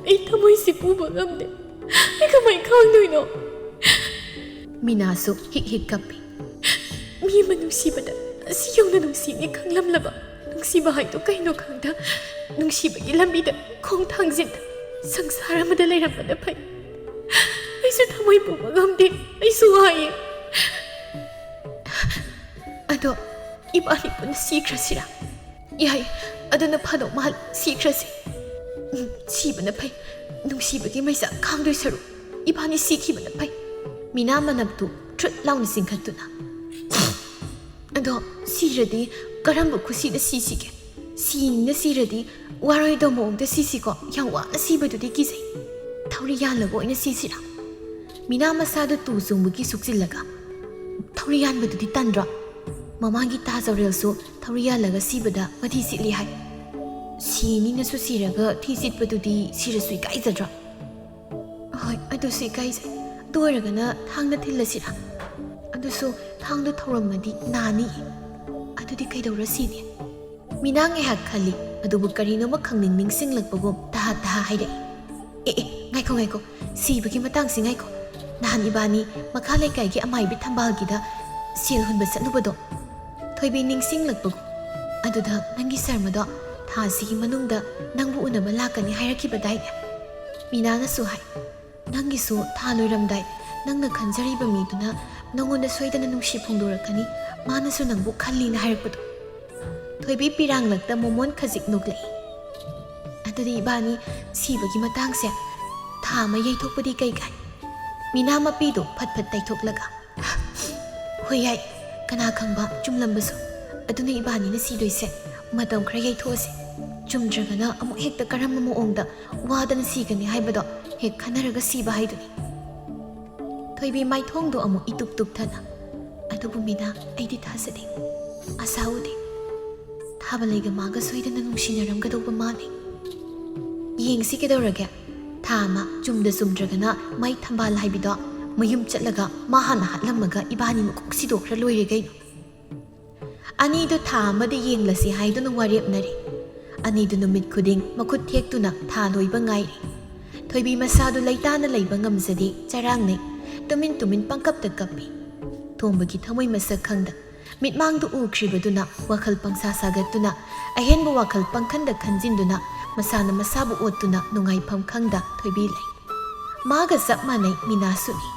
ꯑꯩ ꯊꯃꯣꯏꯁꯤ ꯄꯨꯕ ꯉꯝꯗꯦ꯫ ꯑꯩ ꯀꯃꯥꯏ ꯈꯪꯗꯣꯏꯅꯣ?" ꯃꯤꯅꯥꯁꯨ ꯍꯤꯛ ꯍꯤꯛ ꯀꯞꯄꯤ꯫ "ꯃꯤ ꯑꯃ ꯅꯨꯡꯁꯤꯕꯗ ꯑꯁꯤ ꯌꯧꯅ ꯅꯨꯡꯁꯤꯅꯤ ꯈꯪꯂꯝꯂꯕ ꯅꯨꯡꯁꯤꯕ ꯍꯥꯏꯗꯣ ꯀꯩꯅꯣ ꯈꯪꯗ ꯅꯨꯡꯁꯤꯕꯒꯤ ꯂꯝꯕꯤꯗ ꯈꯣꯡ ꯊꯥꯡꯖꯤꯟꯗ ꯁꯪꯁꯥꯔ ꯑꯃꯗ ꯂꯩꯔꯝꯕꯅ ꯐꯩ꯫ ꯑꯩꯁꯨ ꯊꯃꯣꯏ ꯄꯨꯕ ꯉꯝꯗꯦ, ꯑꯩꯁꯨ ꯋꯥꯏꯌꯦ꯫ ꯑꯗꯣ ꯏꯕꯥꯅꯤ ꯄꯨꯟꯅ ꯁꯤꯈ꯭ꯔꯁꯤꯔꯥ?" "ꯌꯥꯏ, ꯑꯗꯨꯅ ꯐꯗꯧ ꯃꯥꯜꯂꯤ, ꯁꯤꯈ꯭ꯔꯁꯤ꯫" "ꯎꯝ, ꯁꯤꯕꯅ ꯐꯩ꯫ ꯅꯨꯡꯁꯤꯕꯒꯤ ꯃꯩꯁꯥ ꯈꯥꯡꯗꯣꯏ ꯁꯔꯨꯛ ꯏꯕꯥꯅꯤ ꯁꯤꯈꯤꯕꯅ ꯐꯩ꯫" ꯃꯤꯅꯥ ꯃꯅꯞꯇꯨ ꯊ꯭ꯔꯨꯠ ꯂꯥꯎꯅ ꯆꯤꯡꯈꯠꯇꯨꯅ, "ꯑꯗꯣ ꯁꯤꯔꯗꯤ ꯀꯔꯝꯕ ꯈꯨꯁꯤꯗ ꯁꯤꯁꯤꯒꯦ? ꯁꯤꯅꯤꯅ ꯁꯤꯔꯗꯤ ꯋꯥꯔꯣꯏꯗꯧ ꯃꯑꯣꯡꯗ ꯁꯤꯁꯤꯀꯣ꯫ ꯌꯥꯝ ꯋꯥꯅ ꯁꯤꯕꯗꯨꯗꯤ ꯀꯤꯖꯩ꯫ ꯊꯧꯔꯤ ꯌꯥꯜꯂꯒ ꯑꯣꯏꯅ ꯁꯤꯁꯤꯔꯥ?" ꯃꯤꯅꯥ ꯃꯁꯥꯗꯨ ꯇꯨ ꯆꯨꯡꯕꯒꯤ ꯁꯨꯛꯆꯤꯜꯂꯒ, "ꯊꯧꯔꯤ ꯌꯥꯟꯕꯗꯨꯗꯤ ꯇꯟꯗ꯭ꯔꯣ? ꯃꯃꯥꯡꯒꯤ ꯇꯥ ꯖꯧꯔꯦꯜꯁꯨ ꯊꯧꯔꯤ ꯌꯥꯜꯂꯒ ꯁꯤꯕꯗ ꯃꯊꯤ ꯆꯤꯠꯂꯤ ꯍꯥꯏ꯫ ꯁꯤꯅꯤꯅꯁꯨ ꯁꯤꯔꯒ ꯊꯤ ꯆꯤꯠꯄꯗꯨꯗꯤ ꯁꯤꯔꯁꯨ ꯏꯀꯥꯏꯖꯗ꯭ꯔꯣ?" "ꯍꯣꯏ, ꯑꯗꯨꯁꯨ ꯏꯀꯥꯏꯖꯩ꯫ ꯑꯗꯨ ꯑꯣꯏꯔꯒꯅ ꯊꯥꯡꯅ ꯊꯤꯜꯂꯁꯤꯔꯥ? ꯑꯗꯨꯁꯨ ꯊꯥꯡꯗꯨ ꯊꯧꯔꯝꯃꯗꯤ ꯅꯥꯅꯤ꯫ ꯑꯗꯨꯗꯤ ꯀꯩꯗꯧꯔ ꯁꯤꯅꯤ?" ꯃꯤꯅꯥ ꯉꯥꯏꯍꯥꯛ ꯈꯜꯂꯤ, ꯑꯗꯨꯕꯨ ꯀꯔꯤꯅꯣꯃ ꯈꯪꯅꯤꯡ ꯅꯤꯡꯁꯤꯡꯂꯛꯄꯒꯨꯝ ꯇꯍꯥ ꯇꯍꯥ ꯍꯥꯏꯔꯛꯏ꯫ "ꯑꯦ, ꯑꯦ, ꯉꯥꯏꯈꯣ, ꯉꯥꯏꯈꯣ, ꯁꯤꯕꯒꯤ ꯃꯇꯥꯡꯁꯤ ꯉꯥꯏꯈꯣ꯫ ꯅꯍꯥꯟ ꯏꯕꯥꯅꯤ ꯃꯈꯥ ꯂꯩꯀꯥꯏꯒꯤ ꯑꯃꯥꯏꯕꯤ ꯊꯝꯕꯥꯜꯒꯤꯗ ꯁꯦꯜ ꯍꯨꯟꯕ ꯆꯠꯂꯨꯕꯗꯣ꯫" ꯊꯣꯏꯕꯤ ꯅꯤꯡꯁꯤꯡꯂꯛꯄꯒꯨꯝ, "ꯑꯗꯨꯗ ꯅꯪꯒꯤ ꯁꯔꯃꯗꯣ ꯊꯥ ꯑꯁꯤꯒꯤ ꯃꯅꯨꯡꯗ ꯅꯪꯕꯨ ꯎꯅꯕ ꯂꯥꯛꯀꯅꯤ ꯍꯥꯏꯔꯛꯈꯤꯕꯗꯥꯏꯅꯦ?" ꯃꯤꯅꯥꯅꯁꯨ ꯍꯥꯏ, "ꯅꯪꯒꯤꯁꯨ ꯊꯥ ꯂꯣꯏꯔꯝꯗꯥꯏ ꯅꯪꯅ ꯈꯟꯖꯔꯤꯕ ꯃꯤꯗꯨꯅ ꯅꯪꯉꯣꯟꯗ ꯁꯣꯏꯗꯅ ꯅꯨꯡꯁꯤ ꯐꯣꯡꯗꯣꯔꯛꯀꯅꯤ, ꯃꯥꯅꯁꯨ ꯅꯪꯕꯨ ꯈꯜꯂꯤꯅ ꯍꯥꯏꯔꯛꯄꯗꯣ꯫ ꯊꯣꯏꯕꯤ ꯄꯤꯔꯥꯡꯂꯛꯇ ꯃꯣꯃꯣꯟ ꯈꯖꯤꯛ ꯅꯣꯛꯂꯛꯏ꯫ ꯑꯗꯨꯗꯤ ꯏꯕꯥꯅꯤ ꯁꯤꯕꯒꯤ ꯃꯇꯥꯡꯁꯦ ꯊꯥ ꯑꯃ ꯌꯩꯊꯣꯛꯄꯗꯤ ꯀꯩ ꯀꯥꯏ? ꯃꯤꯅꯥ ꯃꯄꯤꯗꯣ ꯐꯠ ꯐꯠ ꯇꯩꯊꯣꯛꯂꯒ, "ꯍꯣꯏ ꯌꯥꯏ, ꯀꯅꯥ ꯈꯪꯕ ꯆꯨꯝꯂꯝꯕꯁꯨ꯫ ꯑꯗꯨꯅ ꯏꯕꯥꯅꯤꯅ ꯁꯤꯗꯣꯏꯁꯦ ꯃꯇꯝ ꯈꯔ ꯌꯩꯊꯣꯛꯑꯁꯦ꯫ ꯆꯨꯝꯗ꯭ꯔꯒꯅ ꯑꯃꯨꯛ ꯍꯦꯛꯇ ꯀꯔꯝꯕ ꯃꯑꯣꯡꯗ ꯋꯥꯗꯅ ꯁꯤꯒꯅꯤ ꯍꯥꯏꯕꯗꯣ ꯍꯦꯛ ꯈꯟꯅꯔꯒ ꯁꯤꯕ ꯍꯥꯏꯗꯨꯅꯤ꯫" ꯊꯣꯏꯕꯤ ꯃꯥꯏꯊꯣꯡꯗꯣ ꯑꯃꯨꯛ ꯏꯇꯨꯛ ꯇꯨꯛꯊꯅ, "ꯑꯗꯨꯕꯨ ꯃꯤꯅꯥ, ꯑꯩꯗꯤ ꯊꯥꯖꯗꯦ, ꯑꯁꯥ ꯎꯗꯦ꯫ ꯊꯥꯕꯂꯩꯒ ꯃꯥꯒ ꯁꯣꯏꯗꯅ ꯅꯨꯡꯁꯤꯅꯔꯝꯒꯗꯧꯕ ꯃꯥꯜꯂꯤ꯫ ꯌꯦꯡꯁꯤ ꯀꯩꯗꯧꯔꯒꯦ? ꯊꯥ ꯑꯃ ꯆꯨꯝꯗ ꯆꯨꯝꯗ꯭ꯔꯒꯅ ꯃꯥꯏ ꯊꯝꯕꯥꯜ ꯍꯥꯏꯕꯤꯗꯣ ꯃꯌꯨꯝ ꯆꯠꯂꯒ ꯃꯥ ꯍꯥꯟꯅ ꯍꯥꯠꯂꯝꯃꯒ ꯏꯕꯥꯅꯤ ꯃꯀꯣꯛ ꯁꯤꯗꯣꯛꯈ꯭ꯔ ꯂꯣꯏꯔꯦ ꯀꯩꯅꯣ꯫" ꯑꯅꯤꯗꯨ ꯊꯥ ꯑꯃꯗ ꯌꯦꯡꯂꯁꯤ ꯍꯥꯏꯗꯨꯅ ꯋꯥꯔꯦꯞꯅꯔꯦ꯫ ꯑꯅꯤꯗꯨ ꯅꯨꯃꯤꯠ ꯈꯨꯗꯤꯡ ꯃꯈꯨꯠ ꯊꯦꯛꯇꯨꯅ ꯊꯥ ꯂꯣꯏꯕ ꯉꯥꯏꯔꯤ꯫ ꯊꯣꯏꯕꯤ ꯃꯁꯥꯗꯨ ꯂꯩꯇꯥꯅ ꯂꯩꯕ ꯉꯝꯖꯗꯦ, ꯆꯔꯥꯡꯅꯩ꯫ ꯇꯨꯃꯤꯟ ꯇꯨꯃꯤꯟ ꯄꯪꯀꯞꯇ ꯀꯞꯄꯤ꯫ ꯊꯣꯝꯕꯒꯤ ꯊꯃꯣꯏ ꯃꯁꯛ ꯈꯪꯗ ꯃꯤꯠꯃꯥꯡꯗꯨ ꯎꯈ꯭ꯔꯤꯕꯗꯨꯅ ꯋꯥꯈꯜ ꯄꯪꯁꯥ ꯁꯥꯒꯠꯇꯨꯅ, ꯑꯍꯦꯟꯕ ꯋꯥꯈꯜ ꯄꯪꯈꯟꯗ ꯈꯟꯖꯤꯟꯗꯨꯅ ꯃꯁꯥꯅ ꯃꯁꯥꯕꯨ ꯑꯣꯠꯇꯨꯅ ꯅꯨꯡꯉꯥꯏꯐꯝ ꯈꯪꯗ ꯊꯣꯏꯕꯤ ꯂꯩ꯫ ꯃꯥꯒ ꯆꯞ ꯃꯥꯟꯅꯩ ꯃꯤꯅꯥꯁꯨꯅꯤ꯫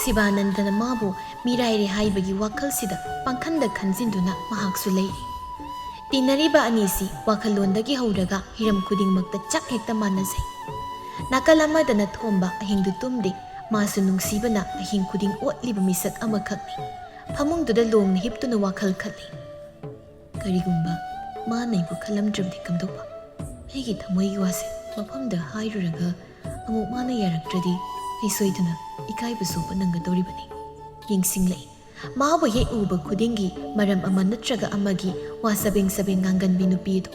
ꯁꯤꯕꯥꯅꯟꯗꯅ ꯃꯥꯕꯨ ꯃꯤꯔꯥꯏꯔꯦ ꯍꯥꯏꯕꯒꯤ ꯋꯥꯈꯜꯁꯤꯗ ꯄꯪꯈꯟꯗ ꯈꯟꯖꯤꯟꯗꯨꯅ ꯃꯍꯥꯛꯁꯨ ꯂꯩꯔꯤ꯫ ꯇꯤꯟꯅꯔꯤꯕ ꯑꯅꯤꯁꯤ ꯋꯥꯈꯜꯂꯣꯟꯗꯒꯤ ꯍꯧꯔꯒ ꯍꯤꯔꯝ ꯈꯨꯗꯤꯡꯃꯛꯇ ꯆꯞ ꯍꯦꯛꯇ ꯃꯥꯟꯅꯖꯩ꯫ ꯅꯥꯀꯜ ꯑꯃꯗꯅ ꯊꯣꯝꯕ ꯑꯍꯤꯡꯗꯨ ꯇꯨꯝꯗꯦ, ꯃꯥꯁꯨ ꯅꯨꯡꯁꯤꯕꯅ ꯑꯍꯤꯡ ꯈꯨꯗꯤꯡ ꯑꯣꯠꯂꯤꯕ ꯃꯤꯁꯛ ꯑꯃꯈꯛꯅꯤ꯫ ꯐꯃꯨꯡꯗꯨꯗ ꯂꯣꯡꯅ ꯍꯤꯞꯇꯨꯅ ꯋꯥꯈꯜ ꯈꯜꯂꯤ꯫ ꯀꯔꯤꯒꯨꯝꯕ ꯃꯥꯅ ꯑꯩꯕꯨ ꯈꯜꯂꯝꯗ꯭ꯔꯕꯗꯤ ꯀꯝꯗꯧꯕ? ꯑꯩꯒꯤ ꯊꯃꯣꯏꯒꯤ ꯋꯥꯁꯦ ꯃꯐꯝꯗ ꯍꯥꯏꯔꯨꯔꯒ ꯑꯃꯨꯛ ꯃꯥꯅ ꯌꯥꯔꯛꯇ꯭ꯔꯗꯤ ꯑꯩ ꯁꯣꯏꯗꯅ ꯏꯀꯥꯏꯕ ꯆꯣꯛꯄ ꯅꯪꯒꯗꯧꯔꯤꯕꯅꯤ꯫ ꯌꯦꯡꯁꯤꯡꯂꯛꯏ꯫ ꯃꯥꯕꯨ ꯍꯦꯛ ꯎꯕ ꯈꯨꯗꯤꯡꯒꯤ ꯃꯔꯝ ꯑꯃ ꯅꯠꯇ꯭ꯔꯒ ꯑꯃꯒꯤ ꯋꯥ ꯆꯕꯦꯡ ꯆꯕꯦꯡ ꯉꯥꯡꯒꯟꯕꯤ ꯅꯨꯄꯤ ꯑꯗꯨ꯫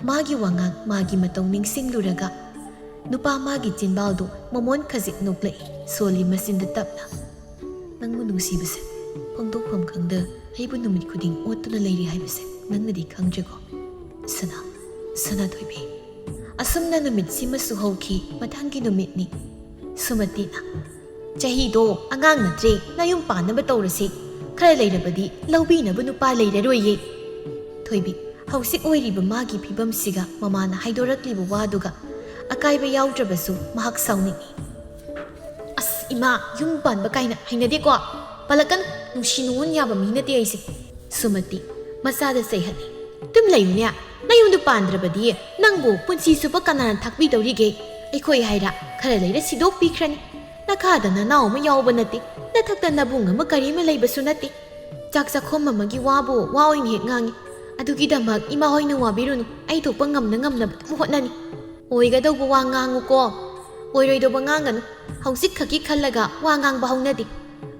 ꯃꯥꯒꯤ ꯋꯥꯉꯥꯡ, ꯃꯥꯒꯤ ꯃꯇꯧ ꯅꯤꯡꯁꯤꯡꯂꯨꯔꯒ ꯅꯨꯄꯥ ꯃꯥꯒꯤ ꯆꯤꯟꯕꯥꯜꯗꯨ ꯃꯃꯣꯟ ꯈꯖꯤꯛ ꯅꯣꯛꯂꯛꯏ, ꯁꯣꯜꯂꯤ ꯃꯆꯤꯟꯗ ꯇꯞꯅ꯫ "ꯅꯪꯕꯨ ꯅꯨꯡꯁꯤꯕꯁꯦ ꯐꯣꯡꯗꯣꯛꯐꯝ ꯈꯪꯗ ꯑꯩꯕꯨ ꯅꯨꯃꯤꯠ ꯈꯨꯗꯤꯡ ꯑꯣꯠꯇꯨꯅ ꯂꯩꯔꯤ ꯍꯥꯏꯕꯁꯦ ꯅꯪꯅꯗꯤ ꯈꯪꯗ꯭ꯔꯦꯀꯣ, ꯁꯅꯥ, ꯁꯅꯥꯊꯣꯏꯕꯤ?" ꯑꯁꯨꯝꯅ ꯅꯨꯃꯤꯠꯁꯤꯃꯁꯨ ꯍꯧꯈꯤ꯫ ꯃꯊꯪꯒꯤ ꯅꯨꯃꯤꯠꯅꯤ꯫ ꯁꯨꯃꯇꯤꯅ, "ꯆꯍꯤꯗꯣ ꯑꯉꯥꯡ ꯅꯠꯇ꯭ꯔꯦ, ꯅꯌꯨꯝ ꯄꯥꯟꯅꯕ ꯇꯧꯔꯁꯤ꯫ ꯈꯔ ꯂꯩꯔꯕꯗꯤ ꯂꯧꯕꯤꯅꯕ ꯅꯨꯄꯥ ꯂꯩꯔꯔꯣꯏꯌꯦ꯫" ꯊꯣꯏꯕꯤ, ꯍꯧꯖꯤꯛ ꯑꯣꯏꯔꯤꯕ ꯃꯥꯒꯤ ꯐꯤꯕꯝꯁꯤꯒ ꯃꯃꯥꯅ ꯍꯥꯏꯗꯣꯔꯛꯂꯤꯕ ꯋꯥꯗꯨꯒ ꯑꯀꯥꯏꯕ ꯌꯥꯎꯗ꯭ꯔꯕꯁꯨ ꯃꯍꯥꯛ ꯁꯥꯎꯅꯤꯡꯏ꯫ "ꯑꯁ, ꯏꯃꯥ, ꯌꯨꯝ ꯄꯥꯟꯕ ꯀꯥꯏꯅ ꯍꯩꯅꯗꯦꯀꯣ꯫ ꯄꯜꯂꯛꯀꯅꯨ, ꯅꯨꯡꯁꯤ ꯅꯨꯡꯉꯣꯟ ꯌꯥꯕ ꯃꯤ ꯅꯠꯇꯦ ꯑꯩꯁꯦ꯫ ꯁꯨꯃꯇꯤ, ꯃꯆꯥꯗ ꯆꯩꯍꯠꯂꯤ꯫ ꯇꯨꯝ ꯂꯩꯌꯨꯅꯦ, ꯅꯌꯨꯝꯗꯨ ꯄꯥꯟꯗ꯭ꯔꯕꯗꯤ ꯅꯪꯕꯨ ꯄꯨꯟꯁꯤ ꯆꯨꯞꯄ ꯀꯅꯥꯅ ꯊꯥꯛꯄꯤꯗꯧꯔꯤꯒꯦ? ꯑꯩꯈꯣꯏ ꯍꯥꯏꯔ ꯈꯔ ꯂꯩꯔ ꯁꯤꯗꯣꯛꯄꯤꯈ꯭ꯔꯅꯤ꯫ ꯅꯈꯥꯗ ꯅꯅꯥꯎ ꯑꯃ ꯌꯥꯎꯕ ꯅꯠꯇꯦ, ꯅꯊꯛꯇ ꯅꯕꯨꯡ ꯑꯃ ꯀꯔꯤ ꯑꯃ ꯂꯩꯕꯁꯨ ꯅꯠꯇꯦ꯫ ꯆꯥꯛ ꯆꯥꯛꯈꯣꯝ ꯑꯃꯒꯤ ꯋꯥꯕꯨ ꯋꯥ ꯑꯣꯏꯅ ꯍꯦꯛ ꯉꯥꯡꯉꯤ꯫ ꯑꯗꯨꯒꯤꯗꯃꯛ ꯏꯃꯥ ꯍꯣꯏꯅ ꯋꯥꯕꯤꯔꯨꯅꯨ, ꯑꯩ ꯊꯣꯛꯄ ꯉꯝꯅ ꯉꯝꯅꯕ ꯑꯗꯨꯝ ꯍꯣꯠꯅꯅꯤ꯫ ꯑꯣꯏꯒꯗꯧꯕ ꯋꯥ ꯉꯥꯡꯉꯨꯀꯣ, ꯑꯣꯏꯔꯣꯏꯗꯧꯕ ꯉꯥꯡꯒꯅꯨ꯫ ꯍꯧꯖꯤꯛ ꯈꯛꯀꯤ ꯈꯜꯂꯒ ꯋꯥ ꯉꯥꯡꯕ ꯍꯧꯅꯗꯦ꯫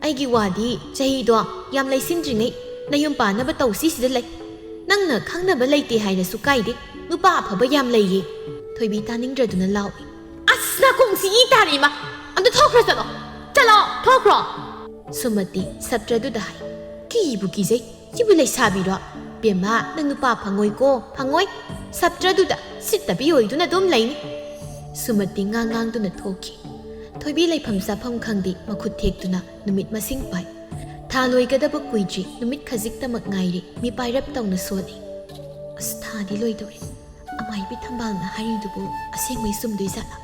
ꯑꯩꯒꯤ ꯋꯥꯗꯤ ꯆꯍꯤꯗꯣ ꯌꯥꯝ ꯂꯩꯁꯤꯟꯗ꯭ꯔꯤꯉꯩ ꯅꯌꯨꯝ ꯄꯥꯟꯅꯕ ꯇꯧꯁꯤ ꯁꯤꯗ ꯂꯩ꯫ ꯅꯪꯅ ꯈꯪꯅꯕ ꯂꯩꯇꯦ ꯍꯥꯏꯔꯁꯨ ꯀꯥꯏꯗꯦ, ꯅꯨꯄꯥ ꯑꯐꯕ ꯌꯥꯝ ꯂꯩꯌꯦ꯫ ꯊꯣꯏꯕꯤ ꯇꯥꯅꯤꯡꯗ꯭ꯔꯗꯨꯅ ꯂꯥꯎꯏ꯫ ꯑꯁ, ꯅꯥꯀꯣꯡꯁꯤ ꯏ ꯇꯥꯔꯦ ꯏꯃꯥ! ꯑꯝꯇ ꯊꯣꯛꯈ꯭ꯔꯣ ꯆꯠꯂꯣ! ꯆꯠꯂꯣ! ꯊꯣꯛꯈ꯭ꯔꯣ! ꯁꯨꯃꯇꯤ ꯁꯞꯇ꯭ꯔꯗꯨꯗ ꯍꯥꯏ꯫ ꯀꯤꯕꯨ ꯀꯤꯖꯩ, ꯁꯤꯕꯨ ꯂꯩꯁꯥꯕꯤꯔꯣ? ꯕꯦꯝꯃ, ꯅꯪ ꯅꯨꯄꯥ ꯐꯪꯉꯣꯏꯀꯣ, ꯐꯪꯉꯣꯏ꯫ ꯁꯞꯇ꯭ꯔꯗꯨꯗ ꯁꯤꯠꯇꯕꯤ ꯑꯣꯏꯗꯨꯅ ꯑꯗꯨꯝ ꯂꯩꯅꯤ꯫ ꯁꯨꯃꯇꯤ ꯉꯥꯡ ꯉꯥꯡꯗꯨꯅ ꯊꯣꯛꯈꯤ꯫ ꯊꯣꯏꯕꯤ ꯂꯩꯐꯝ ꯆꯥꯐꯝ ꯈꯪꯗꯦ, ꯃꯈꯨꯠ ꯊꯦꯛꯇꯨꯅ ꯅꯨꯃꯤꯠ ꯃꯁꯤꯡ ꯄꯥꯏ꯫ ꯊꯥ ꯂꯣꯏꯒꯗꯕ ꯀꯨꯏꯗ꯭ꯔꯤ, ꯅꯨꯃꯤꯠ ꯈꯖꯤꯛꯇꯃꯛ ꯉꯥꯏꯔꯦ, ꯃꯤꯄꯥꯏꯔꯞ ꯇꯧꯅ ꯁꯣꯜꯂꯤ꯫ ꯑꯁ, ꯊꯥꯗꯤ ꯂꯣꯏꯗꯧꯔꯦ꯫ ꯑꯃꯥꯏꯕꯤ ꯊꯝꯕꯥꯜꯅ ꯍꯥꯏꯔꯤꯗꯨꯕꯨ ꯑꯁꯦꯡꯕꯩ ꯆꯨꯝꯗꯣꯏ ꯖꯥꯠꯂꯥ?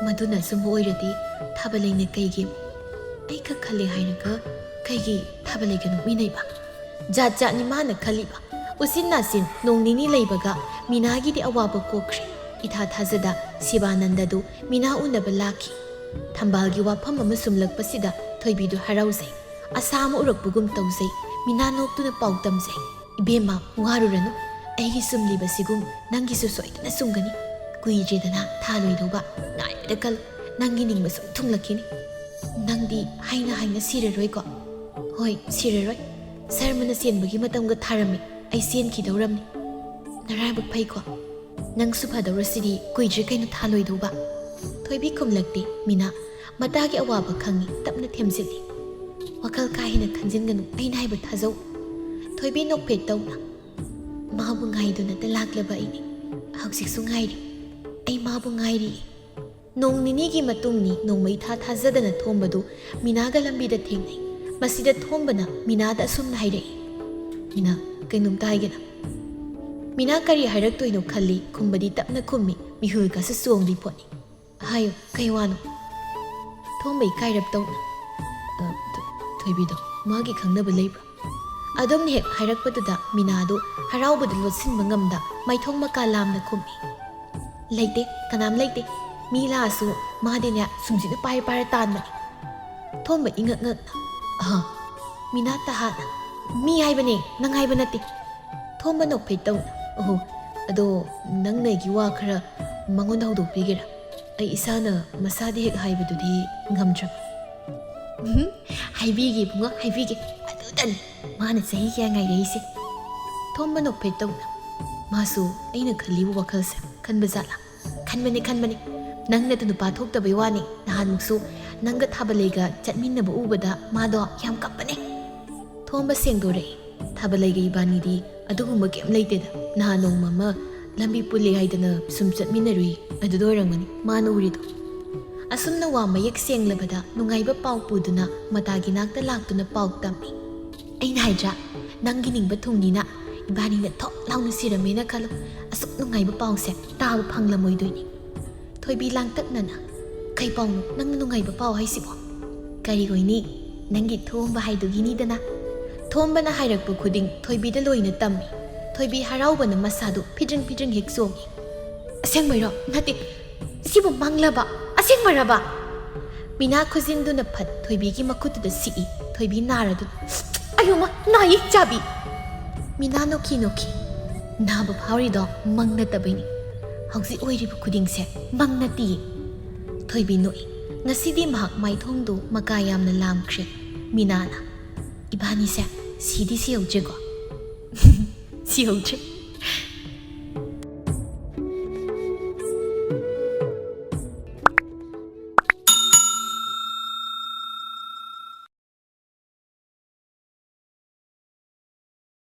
ꯃꯗꯨꯅ ꯑꯆꯨꯝꯕ ꯑꯣꯏꯔꯗꯤ ꯊꯥꯕꯂꯩꯅ ꯀꯩꯒꯤ ꯑꯩ ꯈꯛ ꯈꯜꯂꯦ ꯍꯥꯏꯔꯒ ꯀꯩꯒꯤ ꯊꯥꯕꯂꯩꯒ ꯅꯣꯛꯃꯤꯟꯅꯩꯕ? ꯖꯥꯠ ꯖꯥꯠꯅꯤ ꯃꯥꯅ ꯈꯜꯂꯤꯕ꯫ ꯎꯆꯤꯟ ꯅꯥꯆꯤꯟ ꯅꯣꯡ ꯅꯤꯅꯤ ꯂꯩꯕꯒ ꯃꯤꯅꯥꯒꯤꯗꯤ ꯑꯋꯥꯕ ꯀꯣꯛꯈ꯭ꯔꯦ꯫ ꯏꯊꯥ ꯊꯥꯖꯗ ꯁꯤꯕꯥꯅꯟꯗꯗꯨ ꯃꯤꯅꯥ ꯎꯅꯕ ꯂꯥꯛꯈꯤ꯫ ꯊꯝꯕꯥꯜꯒꯤ ꯋꯥꯐꯝ ꯑꯃ ꯁꯨꯝꯂꯛꯄꯁꯤꯗ ꯊꯣꯏꯕꯤꯗꯨ ꯍꯔꯥꯎꯖꯩ꯫ ꯑꯁꯥ ꯑꯃ ꯎꯔꯛꯄꯒꯨꯝ ꯇꯧꯖꯩ꯫ ꯃꯤꯅꯥ ꯅꯣꯛꯇꯨꯅ ꯄꯥꯎ ꯇꯝꯖꯩ꯫ ꯏꯕꯦꯝꯃ, ꯋꯥꯔꯨꯔꯅꯨ꯫ ꯑꯩꯒꯤ ꯆꯨꯝꯂꯤꯕꯁꯤꯒꯨꯝ ꯅꯪꯒꯤꯁꯨ ꯁꯣꯏꯗꯅ ꯆꯨꯝꯒꯅꯤ꯫ ꯀꯨꯏꯗ꯭ꯔꯦꯗꯅ ꯊꯥ ꯂꯣꯏꯗꯧꯕ꯫ ꯉꯥꯏꯕꯗ ꯀꯜꯂꯨ꯫ ꯅꯪꯒꯤ ꯅꯤꯡꯕ ꯁꯨꯝ ꯊꯨꯡꯂꯛꯈꯤꯅꯤ꯫ ꯅꯪꯗꯤ ꯍꯥꯏꯅ ꯍꯥꯏꯅ ꯁꯤꯔꯔꯣꯏꯀꯣ? ꯍꯣꯏ, ꯁꯤꯔꯔꯣꯏ꯫ ꯁꯔꯃꯅ ꯆꯦꯟꯕꯒꯤ ꯃꯇꯝꯒ ꯊꯥꯔꯝꯃꯤ꯫ ꯑꯩ ꯆꯦꯟꯈꯤꯗꯧꯔꯝꯅꯤ꯫ ꯅꯔꯥꯏꯕꯛ ꯐꯩꯀꯣ? ꯅꯪꯁꯨ ꯐꯗꯧꯔꯁꯤꯗꯤ ꯀꯨꯏꯗ꯭ꯔꯦ ꯀꯩꯅꯣ ꯊꯥ ꯂꯣꯏꯗꯧꯕ꯫ ꯊꯣꯏꯕꯤ ꯈꯨꯝꯂꯛꯇꯦ꯫ ꯃꯤꯅꯥ, ꯃꯇꯥꯒꯤ ꯑꯋꯥꯕ ꯈꯪꯉꯤ, ꯇꯞꯅ ꯊꯦꯝꯖꯤꯜꯂꯤ꯫ ꯋꯥꯈꯜ ꯀꯥ ꯍꯦꯟꯅ ꯈꯟꯖꯤꯟꯒꯅꯨ, ꯑꯩꯅ ꯍꯥꯏꯕ ꯊꯥꯖꯧ꯫ ꯊꯣꯏꯕꯤ ꯅꯣꯛꯐꯦꯠ ꯇꯧꯅ, ꯃꯥꯕꯨ ꯉꯥꯏꯗꯨꯅꯇ ꯂꯥꯛꯂꯕ ꯑꯩꯅꯤ꯫ ꯍꯧꯖꯤꯛꯁꯨ ꯉꯥꯏꯔꯤ꯫ ꯑꯩ ꯃꯥꯕꯨ ꯉꯥꯏꯔꯤ꯫ ꯅꯣꯡ ꯅꯤꯅꯤꯒꯤ ꯃꯇꯨꯡꯅꯤ ꯅꯣꯡꯃ ꯏꯊꯥ ꯊꯥꯖꯗꯅ ꯊꯣꯝꯕꯗꯨ ꯃꯤꯅꯥꯒ ꯂꯝꯕꯤꯗ ꯊꯦꯡꯅꯩ꯫ ꯃꯁꯤꯗ ꯊꯣꯝꯕꯅ ꯃꯤꯅꯥꯗ ꯑꯁꯨꯝꯅ ꯍꯥꯏꯔꯛꯏ, "ꯃꯤꯅꯥ, ꯀꯩꯅꯣꯝꯇ ꯍꯥꯏꯒꯦꯅ?" ꯃꯤꯅꯥ ꯀꯔꯤ ꯍꯥꯏꯔꯛꯇꯣꯏꯅꯣ ꯈꯜꯂꯤ, ꯈꯨꯝꯕꯗꯤ ꯇꯞꯅ ꯈꯨꯝꯃꯤ, ꯃꯤꯍꯨꯜꯒꯁꯨ ꯆꯣꯡꯂꯤ ꯄꯣꯠꯅꯤ꯫ "ꯍꯥꯏꯌꯨ, ꯀꯩ ꯋꯥꯅꯣ?" ꯊꯣꯝꯕ ꯏꯀꯥꯏꯔꯞ ꯇꯧꯅ, "ꯑ, ꯊ-, ꯊꯣꯏꯕꯤꯗꯣ ꯃꯥꯒꯤ ꯈꯪꯅꯕ ꯂꯩꯕ꯭ꯔꯥ?" ꯑꯗꯨꯝꯅ ꯍꯦꯛ ꯍꯥꯏꯔꯛꯄꯗꯨꯗ ꯃꯤꯅꯥꯗꯨ ꯍꯔꯥꯎꯕꯗ ꯂꯣꯠꯁꯤꯟꯕ ꯉꯝꯗ ꯃꯥꯏꯊꯣꯡ ꯃꯀꯥ ꯂꯥꯝꯅ ꯈꯨꯝꯃꯤ꯫ "ꯂꯩꯇꯦ, ꯀꯅꯥꯝ ꯂꯩꯇꯦ꯫ ꯃꯤ ꯂꯥꯛꯑꯁꯨ ꯃꯥꯗꯤꯅꯦ ꯁꯨꯝꯁꯤꯠꯅ ꯄꯥꯏꯔ ꯄꯥꯏꯔ ꯇꯥꯟꯕꯅꯤ꯫" ꯊꯣꯝꯕ ꯏꯉꯛ ꯉꯛꯅ, "ꯑꯍ, ꯃꯤꯅꯥ ꯇꯍꯥꯠꯅ ꯃꯤ ꯍꯥꯏꯕꯅꯦ, ꯅꯪ ꯍꯥꯏꯕ ꯅꯠꯇꯦ꯫" ꯊꯣꯝꯕ ꯅꯣꯛꯐꯦꯠ ꯇꯧꯅ, "ꯑꯣꯍꯣ, ꯑꯗꯣ ꯅꯪꯅ ꯑꯩꯒꯤ ꯋꯥ ꯈꯔ ꯃꯉꯣꯟꯗ ꯍꯧꯗꯣꯛꯄꯤꯒꯦꯔꯥ? ꯑꯩ ꯏꯁꯥꯅ ꯃꯁꯥꯗ ꯍꯦꯛ ꯍꯥꯏꯕꯗꯨꯗꯤ ꯉꯝꯗ꯭ꯔꯕ꯫" "ꯎꯝ, ꯍꯥꯏꯕꯤꯒꯦ ꯏꯕꯨꯡꯉꯣ, ꯍꯥꯏꯕꯤꯒꯦ꯫ ꯑꯗꯨꯗꯅꯤ ꯃꯥꯅ ꯆꯍꯤ ꯀꯌꯥ ꯉꯥꯏꯔꯛꯏꯁꯦ꯫" ꯊꯣꯝꯕ ꯅꯣꯛꯐꯦꯠ ꯇꯧꯅ, "ꯃꯥꯁꯨ ꯑꯩꯅ ꯈꯜꯂꯤꯕ ꯋꯥꯈꯜꯁꯦ ꯈꯟꯕ ꯖꯥꯠꯂꯥ?" "ꯈꯟꯕꯅꯤ, ꯈꯟꯕꯅꯤ꯫ ꯅꯪ ꯅꯇꯨ ꯅꯨꯄꯥ ꯊꯣꯛꯇꯕꯩ ꯋꯥꯅꯤ꯫ ꯅꯍꯥꯟꯃꯨꯛꯁꯨ ꯅꯪꯒ ꯊꯥꯕꯂꯩꯒ ꯆꯠꯃꯤꯟꯅꯕ ꯎꯕꯗ ꯃꯥꯗꯣ ꯌꯥꯝ ꯀꯞꯄꯅꯦ꯫" ꯊꯣꯝꯕ ꯁꯦꯡꯗꯣꯔꯛꯏ꯫ "ꯊꯥꯕꯂꯩꯒ ꯏꯕꯥꯅꯤꯗꯤ ꯑꯗꯨꯒꯨꯝꯕ ꯀꯩꯝ ꯂꯩꯇꯦꯗ꯫ ꯅꯍꯥꯟ ꯅꯣꯡꯃ ꯑꯃ ꯂꯝꯕꯤ ꯄꯨꯜꯂꯦ ꯍꯥꯏꯗꯅ ꯁꯨꯝ ꯆꯠꯃꯤꯟꯅꯔꯨꯏ, ꯑꯗꯨꯗ ꯑꯣꯏꯔꯝꯒꯅꯤ ꯃꯥꯅ ꯎꯔꯤꯗꯣ꯫" ꯑꯁꯨꯝꯅ ꯋꯥ ꯃꯌꯦꯛ ꯁꯦꯡꯂꯕꯗ ꯅꯨꯡꯉꯥꯏꯕ ꯄꯥꯎ ꯄꯨꯗꯨꯅ ꯃꯇꯥꯒꯤ ꯅꯥꯛꯇ ꯂꯥꯛꯇꯨꯅ ꯄꯥꯎ ꯇꯝꯃꯤ꯫ "ꯑꯩꯅ ꯍꯥꯏꯗ꯭ꯔꯥ, ꯅꯪꯒꯤ ꯅꯤꯡꯕ ꯊꯨꯡꯅꯤꯅ ꯏꯕꯥꯅꯤꯅ ꯊꯣꯛ ꯂꯥꯎ ꯅꯨꯡꯁꯤꯔꯝꯃꯦꯅ ꯈꯜꯂꯣ꯫ ꯑꯁꯨꯛ ꯅꯨꯡꯉꯥꯏꯕ ꯄꯥꯎꯁꯦ ꯇꯥꯕ ꯐꯪꯂꯝꯃꯣꯏꯗꯣꯏꯅꯤ꯫" ꯊꯣꯏꯕꯤ ꯂꯥꯡꯇꯛꯅꯅ, "ꯀꯩ ꯄꯥꯎꯅꯣ ꯅꯪꯅ ꯅꯨꯡꯉꯥꯏꯕ ꯄꯥꯎ ꯍꯥꯏꯁꯤꯕꯣ?" "ꯀꯔꯤ ꯑꯣꯏꯅꯤ, ꯅꯪꯒꯤ ꯊꯣꯝꯕ ꯍꯥꯏꯗꯨꯒꯤꯅꯤꯗꯅ꯫" ꯊꯣꯝꯕꯅ ꯍꯥꯏꯔꯛꯄ ꯈꯨꯗꯤꯡ ꯊꯣꯏꯕꯤꯗ ꯂꯣꯏꯅ ꯇꯝꯃꯤ꯫ ꯊꯣꯏꯕꯤ ꯍꯔꯥꯎꯕꯅ ꯃꯁꯥꯗꯨ ꯐꯤꯗ꯭ꯔꯤꯡ ꯐꯤꯗ꯭ꯔꯤꯡ ꯍꯦꯛ ꯆꯣꯡꯉꯤ꯫ "ꯑꯁꯦꯡꯕꯩꯔꯣ? ꯅꯠꯇꯦ, ꯁꯤꯕꯨ ꯃꯪꯂꯕ? ꯑꯁꯦꯡꯕꯔꯕ?" ꯃꯤꯅꯥ ꯈꯨꯖꯤꯟꯗꯨꯅ ꯐꯠ ꯊꯣꯏꯕꯤꯒꯤ ꯃꯈꯨꯠꯇꯨꯗ ꯁꯤꯛꯏ꯫ ꯊꯣꯏꯕꯤ ꯅꯥꯔꯗꯨꯅ, "ꯑꯌꯣꯃ, ꯅꯥꯌꯦ ꯆꯥꯕꯤ!" ꯃꯤꯅꯥ ꯅꯣꯛꯈꯤ ꯅꯣꯛꯈꯤ꯫ "ꯅꯥꯕ ꯐꯥꯎꯔꯤꯗꯣ ꯃꯪ ꯅꯠꯇꯕꯩꯅꯤ꯫ ꯍꯧꯖꯤꯛ ꯑꯣꯏꯔꯤꯕ ꯈꯨꯗꯤꯡꯁꯦ ꯃꯪ ꯅꯠꯇꯤꯌꯦ꯫" ꯊꯣꯏꯕꯤ ꯅꯣꯛꯏ꯫ ꯉꯁꯤꯗꯤ ꯃꯍꯥꯛ ꯃꯥꯏꯊꯣꯡꯗꯨ ꯃꯀꯥ ꯌꯥꯝꯅ ꯂꯥꯝꯈ꯭ꯔꯦ꯫ ꯃꯤꯅꯥꯅ, "ꯏꯕꯥꯅꯤꯁꯦ ꯁꯤꯗꯤ ꯁꯤꯍꯧꯗ꯭ꯔꯦꯀꯣ?" "ꯁꯤꯍꯧꯗ꯭ꯔꯦ꯫